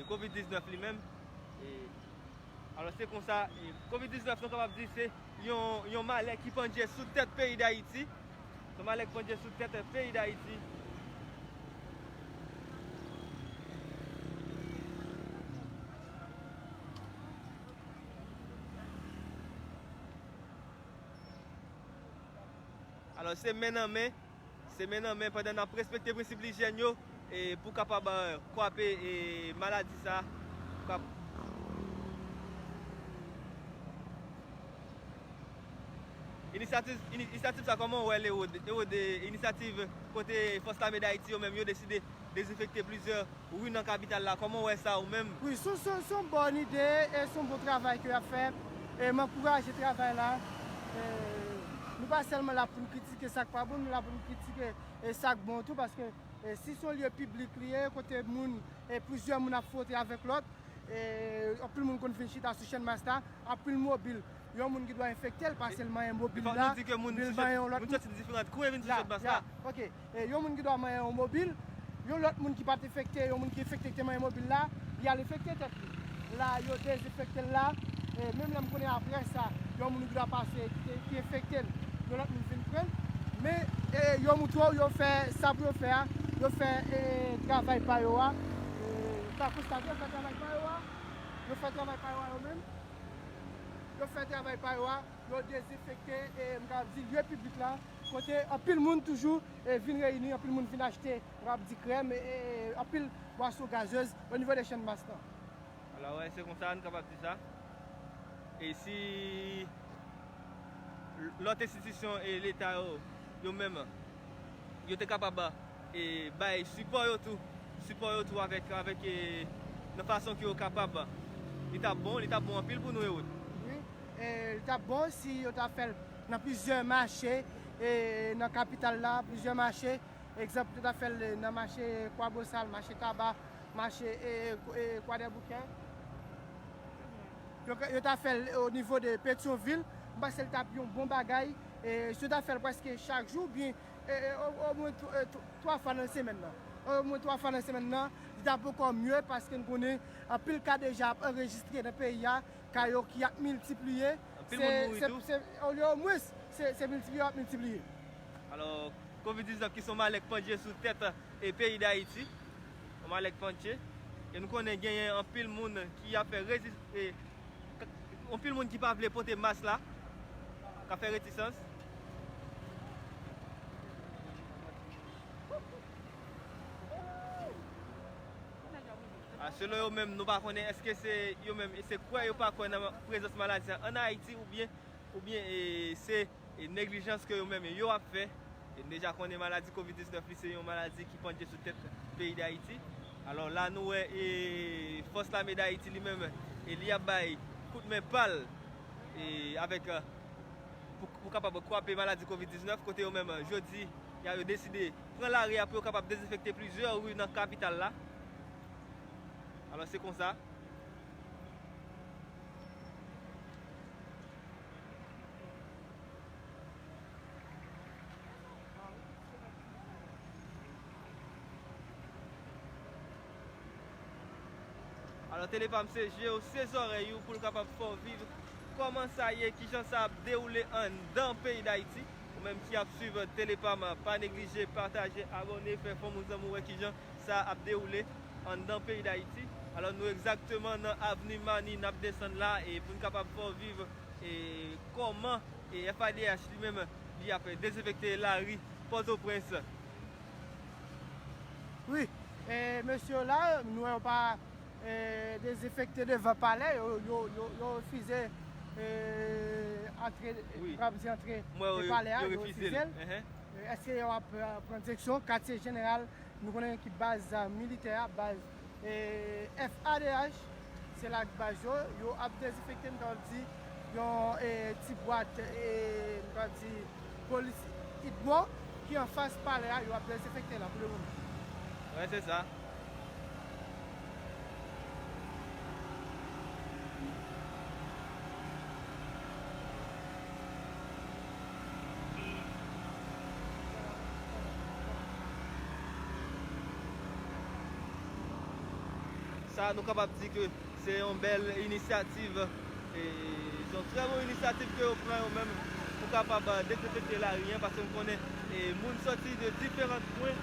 kovid diznèf li menm. E, Alò, se konsa, e, kovid diznèf, nou kapab di se yon, yon malè ki pandye sou tèt peyi Dayiti. Se yon malè ki pandye sou tèt peyi Dayiti. Alò, se men nan men, se men nan men pandan n ap respekte prensip lijyèn yo, e pou kapab, e, kwape, e, maladi sa a. Pou kap- Inisyativ, ini- inisyativ sa, kòman w wè l, Ewod? Ewod, e, inisyativ kote Fòs Lame Dayiti yo menm, yo deside dezenfekte plizyè ri nan kapital la. Kòman w wè sa ou menm? Wi, se, se, se yon bòn ide e se yon bon travay ke y ap fè. E m ankouraje travay la. E nou pa sèlman la pou n kritike sa k pa bon, nou la pou n kritike, e, sa k bon tou, paske, e, si se yon lye piblik li ye, kote moun, e, plizyè moun ap fwote avèk lòt, e, anpil moun konn vin chita sou Channmas la, anpil mobil. Yon moun gen dwa enfekte l, paske l manyen mobil la, epi l manyen yon lòt moun. Moun soti diferan kwen vin sou Channmas la. Ok. E, yon moun gen dwa manyen yon mobil, yon lòt moun ki pa t enfekte, yon moun ki enfekte ki te manyen mobil la, li al enfekte tèt li. La, yo dezenfekte l la, e menm lè m konnen apre sa, yon moun gen dwa pase ki, ki enfekte l, yon lòt moun vin pran l. Men, e, yo moutre w, yo fè sa pou yo fè a, yo fè, e, travay pa yo a, e, w ka konstate, yo fè travay pa yo a, yo fè travay pa yo a yo menm, yo fè travay pa yo a, yo dezenfekte, e, m kapab di, lye piblik la, kote anpil moun toujou, e, vin reyini, anpil moun vin achte, m kapab di, krèm, e, e, anpil bwason gazez o nivo de Channmas lan. Alò, wè, se konsa n kapab di sa. E si lòt enstitisyon e Leta yo, yo menm, yo te kapab, e, bay sipò yo tou, sipò yo tou avèk, avèk, e, nan fason ke yo kapab, li t ap bon, li t ap bon anpil pou nou, Ewod. Wi, e, li t ap bon si yo ta fè l nan plizyè mache, e, nan kapital la, plizyè mache. Egzanp, yo ta fè l nan mache Kwabosal, mache Taba, mache, e, e, e, Kwadèboukè. Yo, yo ta fè l o nivo de Petyonvil, m panse l t ap yon bon bagay. E, si yo ta fè l prèske chak jou, oubyen, e, e, o, omwen tw-, e, tw-, twa fwa nan semèn nan. Omwen twa fwa nan semèn nan, li t ap ankò mye paske n konnen anpil ka deja ap anrejistre nan peyi a, ka yo ki ap miltipliye. Anpil moun mouri tou. Se, se, olye omwens, se, se miltipliye, ap miltipliye. Alò, kovid diznèf ki se yon malè k pandye sou tèt, e, peyi Dayiti. Yon malè k pandye. E nou konnen genyen anpil moun ki ap fè rezis-, e, k-, anpil moun ki pa vle pote mas la, k ap fè retisans. A, selon yo menm, nou pa konnen èske se yo menm, se kwè yo pa kwè nan prezans maladi a ann Ayiti oubyen, oubyen, e, se, e, neglijans ke yo menm yo ap fè. E n deja konnen maladi kovid diznèf li se yon maladi ki pandye sou tèt peyi Dayiti. Alò la nou wè, e, Fòs Lame Dayiti li menm, e, li ap bay kout men pa l, e, avèk, e, pou, pou kapab kwape maladi kovid diznèf, kote yo menm, jodi, y a, yo deside pran lari a pou yo kapab dezenfekte plizyè ri nan kapital la. Alò, se konsa. Alò, Tele Pam se je w, se zòrèy ou pou l kapab fè w viv kòman sa ye, kijan sa ap dewoule anndan peyi Dayiti. Ou menm ki ap swiv Tele Pam, pa neglije pataje, abòne, fè fanmi w, zanmi w wè kijan sa ap dewoule anndan peyi Dayiti. Alò, nou egzakteman nan avni Mani, n ap desann la, e pou n kapab fè w viv, e kòman, e F A D H li menm, li ap dezenfekte lari Pòtoprens. Wi, e mesye yo la, nou wè yo pa, e, dezenfekte devan palè, yo, yo, yo, yo refize, e, antre, wi, m kapab di antre, mwen, e, yo, palè a, yo, yo refize l. Refize l. Enhen. E, èske yo ap, e, pran direksyon katye jeneral, nou konnen ki baz, e, militè a, baz, e, F A D H, se la k baz yo, yo ap dezenfekte, m kapab di, yon, e, ti bwat, e, m kapab di, polis Idmo, ki anfas palè a, yo ap dezenfekte la pou le moman. Wè, se sa. Sa, nou kapab di ke se yon bèl inisyativ E, se yon trè bon inisyativ ke yo pran yo menm pou kapab, eh, dezenfekte lari an, paske m konnen, eh, moun sòti de diferan kwen,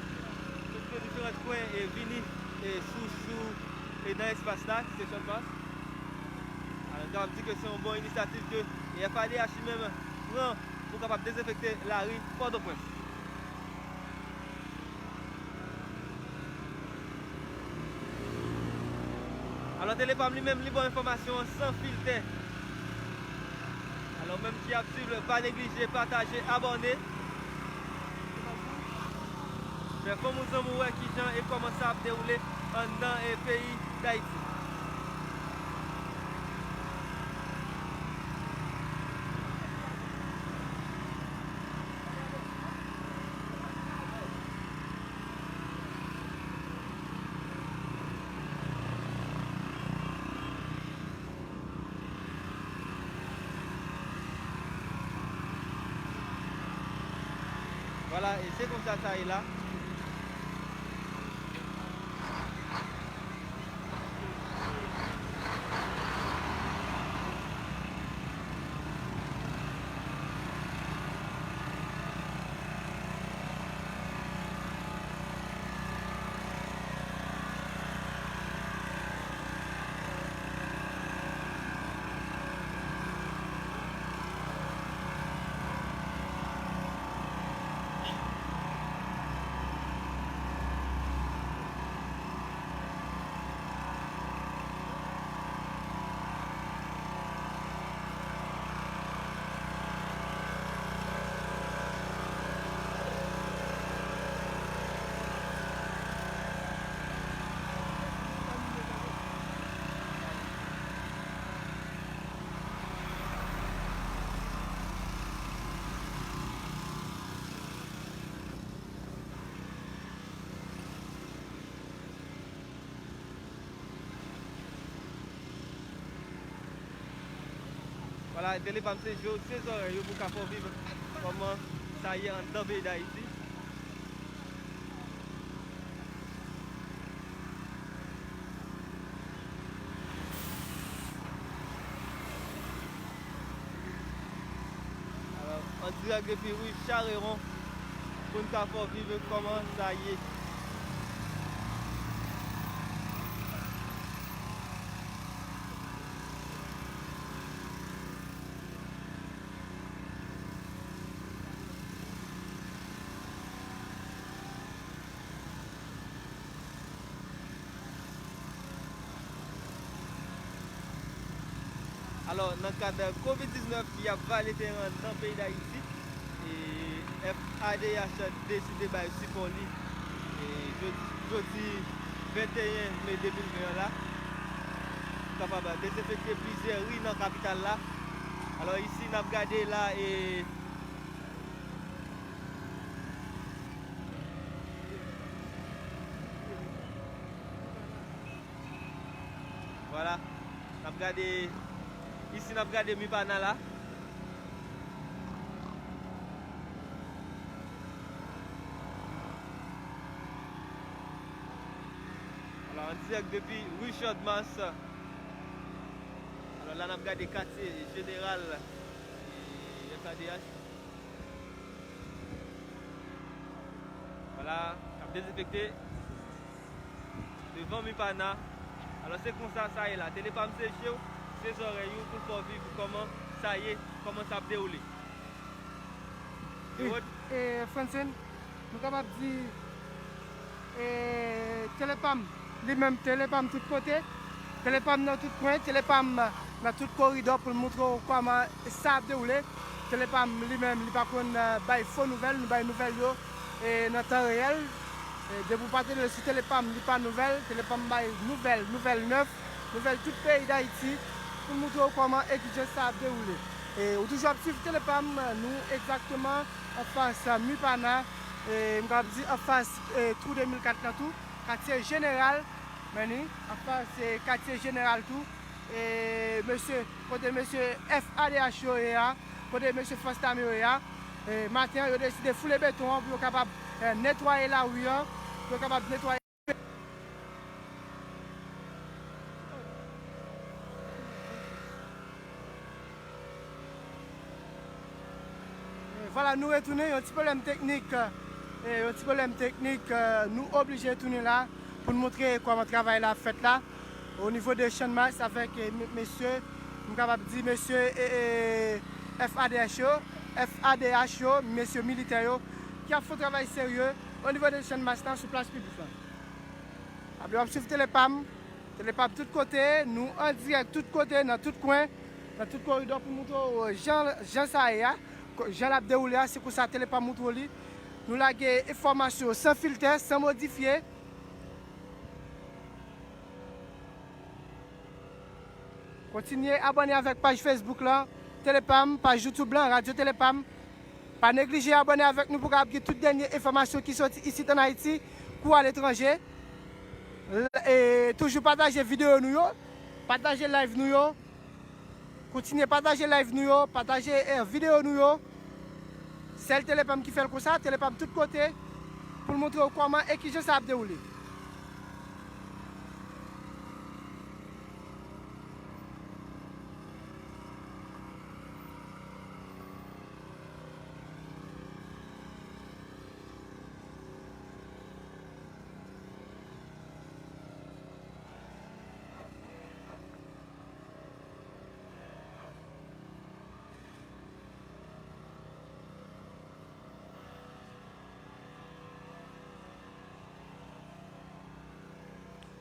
sòti de diferan kwen e vini, eh, sou, sou, eh, nan espas la, ki se Chòdmas. Alò, m kapab di ke se yon bon inisyativ ke, eh, F A D H li menm pran pou kapab dezenfekte lari Pòtoprens. Alò, Tele Pam li menm, li ba w enfòmasyon an san filtè. Alò, menm ki ap swiv, pa neglije pataje, abòne. Fè fanmi zanmi w wè kijan e kòman sa ap dewoule anndan e peyi Dayiti. Vwala, e se konsa sa ye la. Vwala, Tele Pam se je w, se zòrèy ou pou ka fè w viv kòman sa ye anndan peyi Dayiti. Alò, an dirèk depi ri Charewon, pou n ka fè w viv kòman sa ye. Alò, nan kad kovid diznèf ki ap vale teren nan peyi Dayiti, e F A D H deside bay sipò li, e jodi, jodi venteyen me de mil ven an la, pou kapab dezenfekte plizyè ri nan kapital la. Alò, isi, n ap gade la, e Vwala. N ap gade, isi n ap gade Mipana la. Vwala, an dirèk depi ri Chòdmas. Alò, la n ap gade katye jeneral, e, F A D H. Vwala, ap dezenfekte devan Mipana. Alò, se konsa sa ye la. Tele Pam se je w, se zòrèy ou pou fè w viv kòman sa ye, kòman sa ap dewoule. Wi, Francine, nou kapab di, e, Tele Pam, li menm, Tele Pam tout kote, Tele Pam nan tout kwen, Tele Pam nan tout koridò pou l montre w kòman sa ap dewoule. Tele Pam li menm, li pa konn, e, bay fo nouvèl, nou bay nouvèl yo, e, nan tan reyèl. E, depi w pa tande l sou Tele Pam, li pa nouvèl. Tele Pam bay nouvèl, nouvèl nèf, nouvèl tout peyi Dayiti, pou l montre w kòman e kijan sa ap dewoule. E, ou toujou ap swiv Tele Pam, nou egzakteman anfas Mipana, e, m kapab di anfas, e, twou de mil kat lan tou, katye jeneral, men ni, anfas, e, katye jeneral tou, e, mesye, kote mesye F A D H yo ye a, kote mesye fòs lame yo ye a, e, maten an, yo deside foule beton an pou yo kapab, e, netwaye lari an, pou yo kapab netwaye. Vwala, nou retounen, yon ti pwoblèm teknik, e, yon ti pwoblèm teknik, e, nou oblije tounen la pou n montre kòman travay la ap fèt la, o nivo de Channmas avèk, e, me-, mesye, m kapab di mesye, e, e, F A D H yo, F A D H yo, mesye militè yo, ki ap fè yon travay serye o nivo de Channmas la sou plas piblik la. Ap, w ap swiv Tele Pam, Tele Pam tout kote, nou an dirèk tout kote, nan tout kwen, nan tout koridò pou montre w jan, jan sa ye a, ko-, jan l ap dewoule a, se konsa Tele Pam montre w li. Nou lage enfòmasyon san filtè, san modifye. Kontinye abòne avèk paj Facebook la, Tele Pam, paj YouTube la, Radyo Tele Pam. Pa neglije abòne avèk nou pou w kapab gen tout dènye enfòmasyon ki soti isit ann Ayiti kou aletranje. L-, e toujou pataje videyo nou yo, pataje live nou yo. Kontinye pataje live nou yo, pataje, e, videyo nou yo. Sèl Tele Pam ki fè l konsa, Tele Pam tout kote, pou l montre w kòman e kijan sa ap dewoule.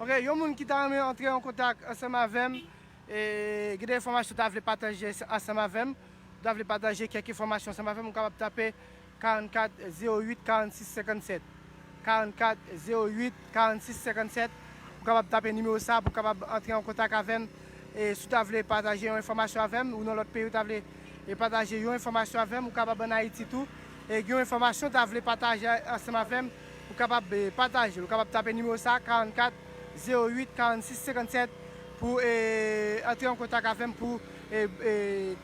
Ok, yon moun ki ta renmen antre an kontak ansanm avè m, e gen de enfòmasyon w ta vle pataje ansanm avè m, w ta vle pataje kèk enfòmasyon ansanm avè m, ou kapab tape karannkat zewo uit karannsis senkannsèt. Karannkat zewo uit karannsis senkannsèt. Ou kapab tape nimewo sa pou w kapab antre an kontak avè m. E si w ta vle pataje yon enfòmasyon avè m, ou nan lòt peyi, ou ta vle, e, pataje yon enfòmasyon avè m, ou kapab ann Ayiti tou. E gen yon enfòmasyon w ta vle pataje ansanm avè m, ou kapab, e, pataje l. Ou kapab tape nimewo sa, karannkat zewo uit karannsis senkannsèt, pou, e, antre an kontak avè m pou, e, e,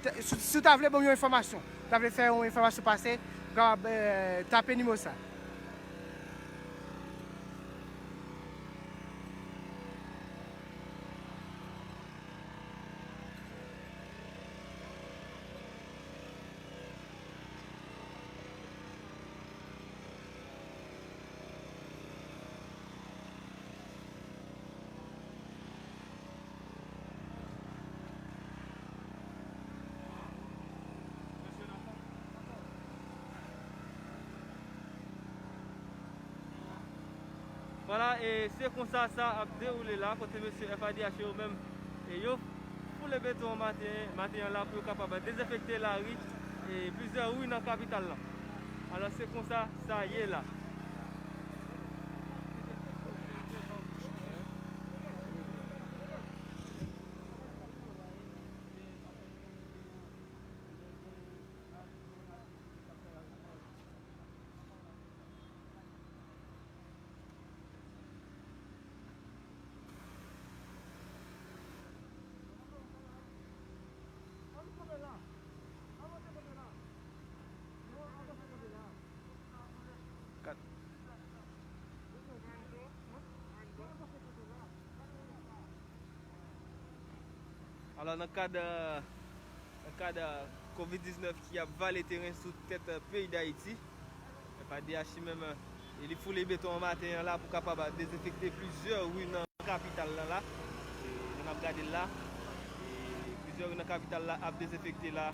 t-, si, si w ta vle ban m yon enfòmasyon, w ta vle fè yon enfòmasyon pase, ou kapab, e, tape nimewo sa. Vwala, e se konsa sa ap dewoule la, kote mesye F A D H yo menm, e yo foule beton maten, maten an la pou yo kapab dezenfekte lari, e plizyè ri nan kapital la. Alò, se konsa sa ye la. Kat. Alò, nan kad, nan kad kovid diznèf ki ap vale teren sou tèt peyi Dayiti, F A D H menm, e li foule beton an maten an la pou kapab dezenfekte plizyè ri nan kapital la la. E, jan n ap gade l la, e, plizyè ri nan kapital la ap dezenfekte la.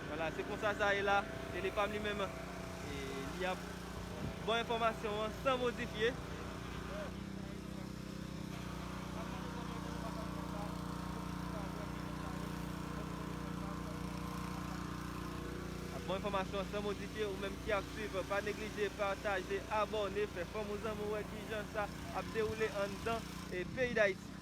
Vwala, se konsa sa ye la. Tele Pam li menm, e, li ap ba w enfòmasyon an san modifye. Ap ba w enfòmasyon an san modifye, ou menm ki ap swiv, pa neglije pataje, abòne, fè fanmi w, zanmi w wè kijan sa ap dewoule anndan, e, peyi Dayiti.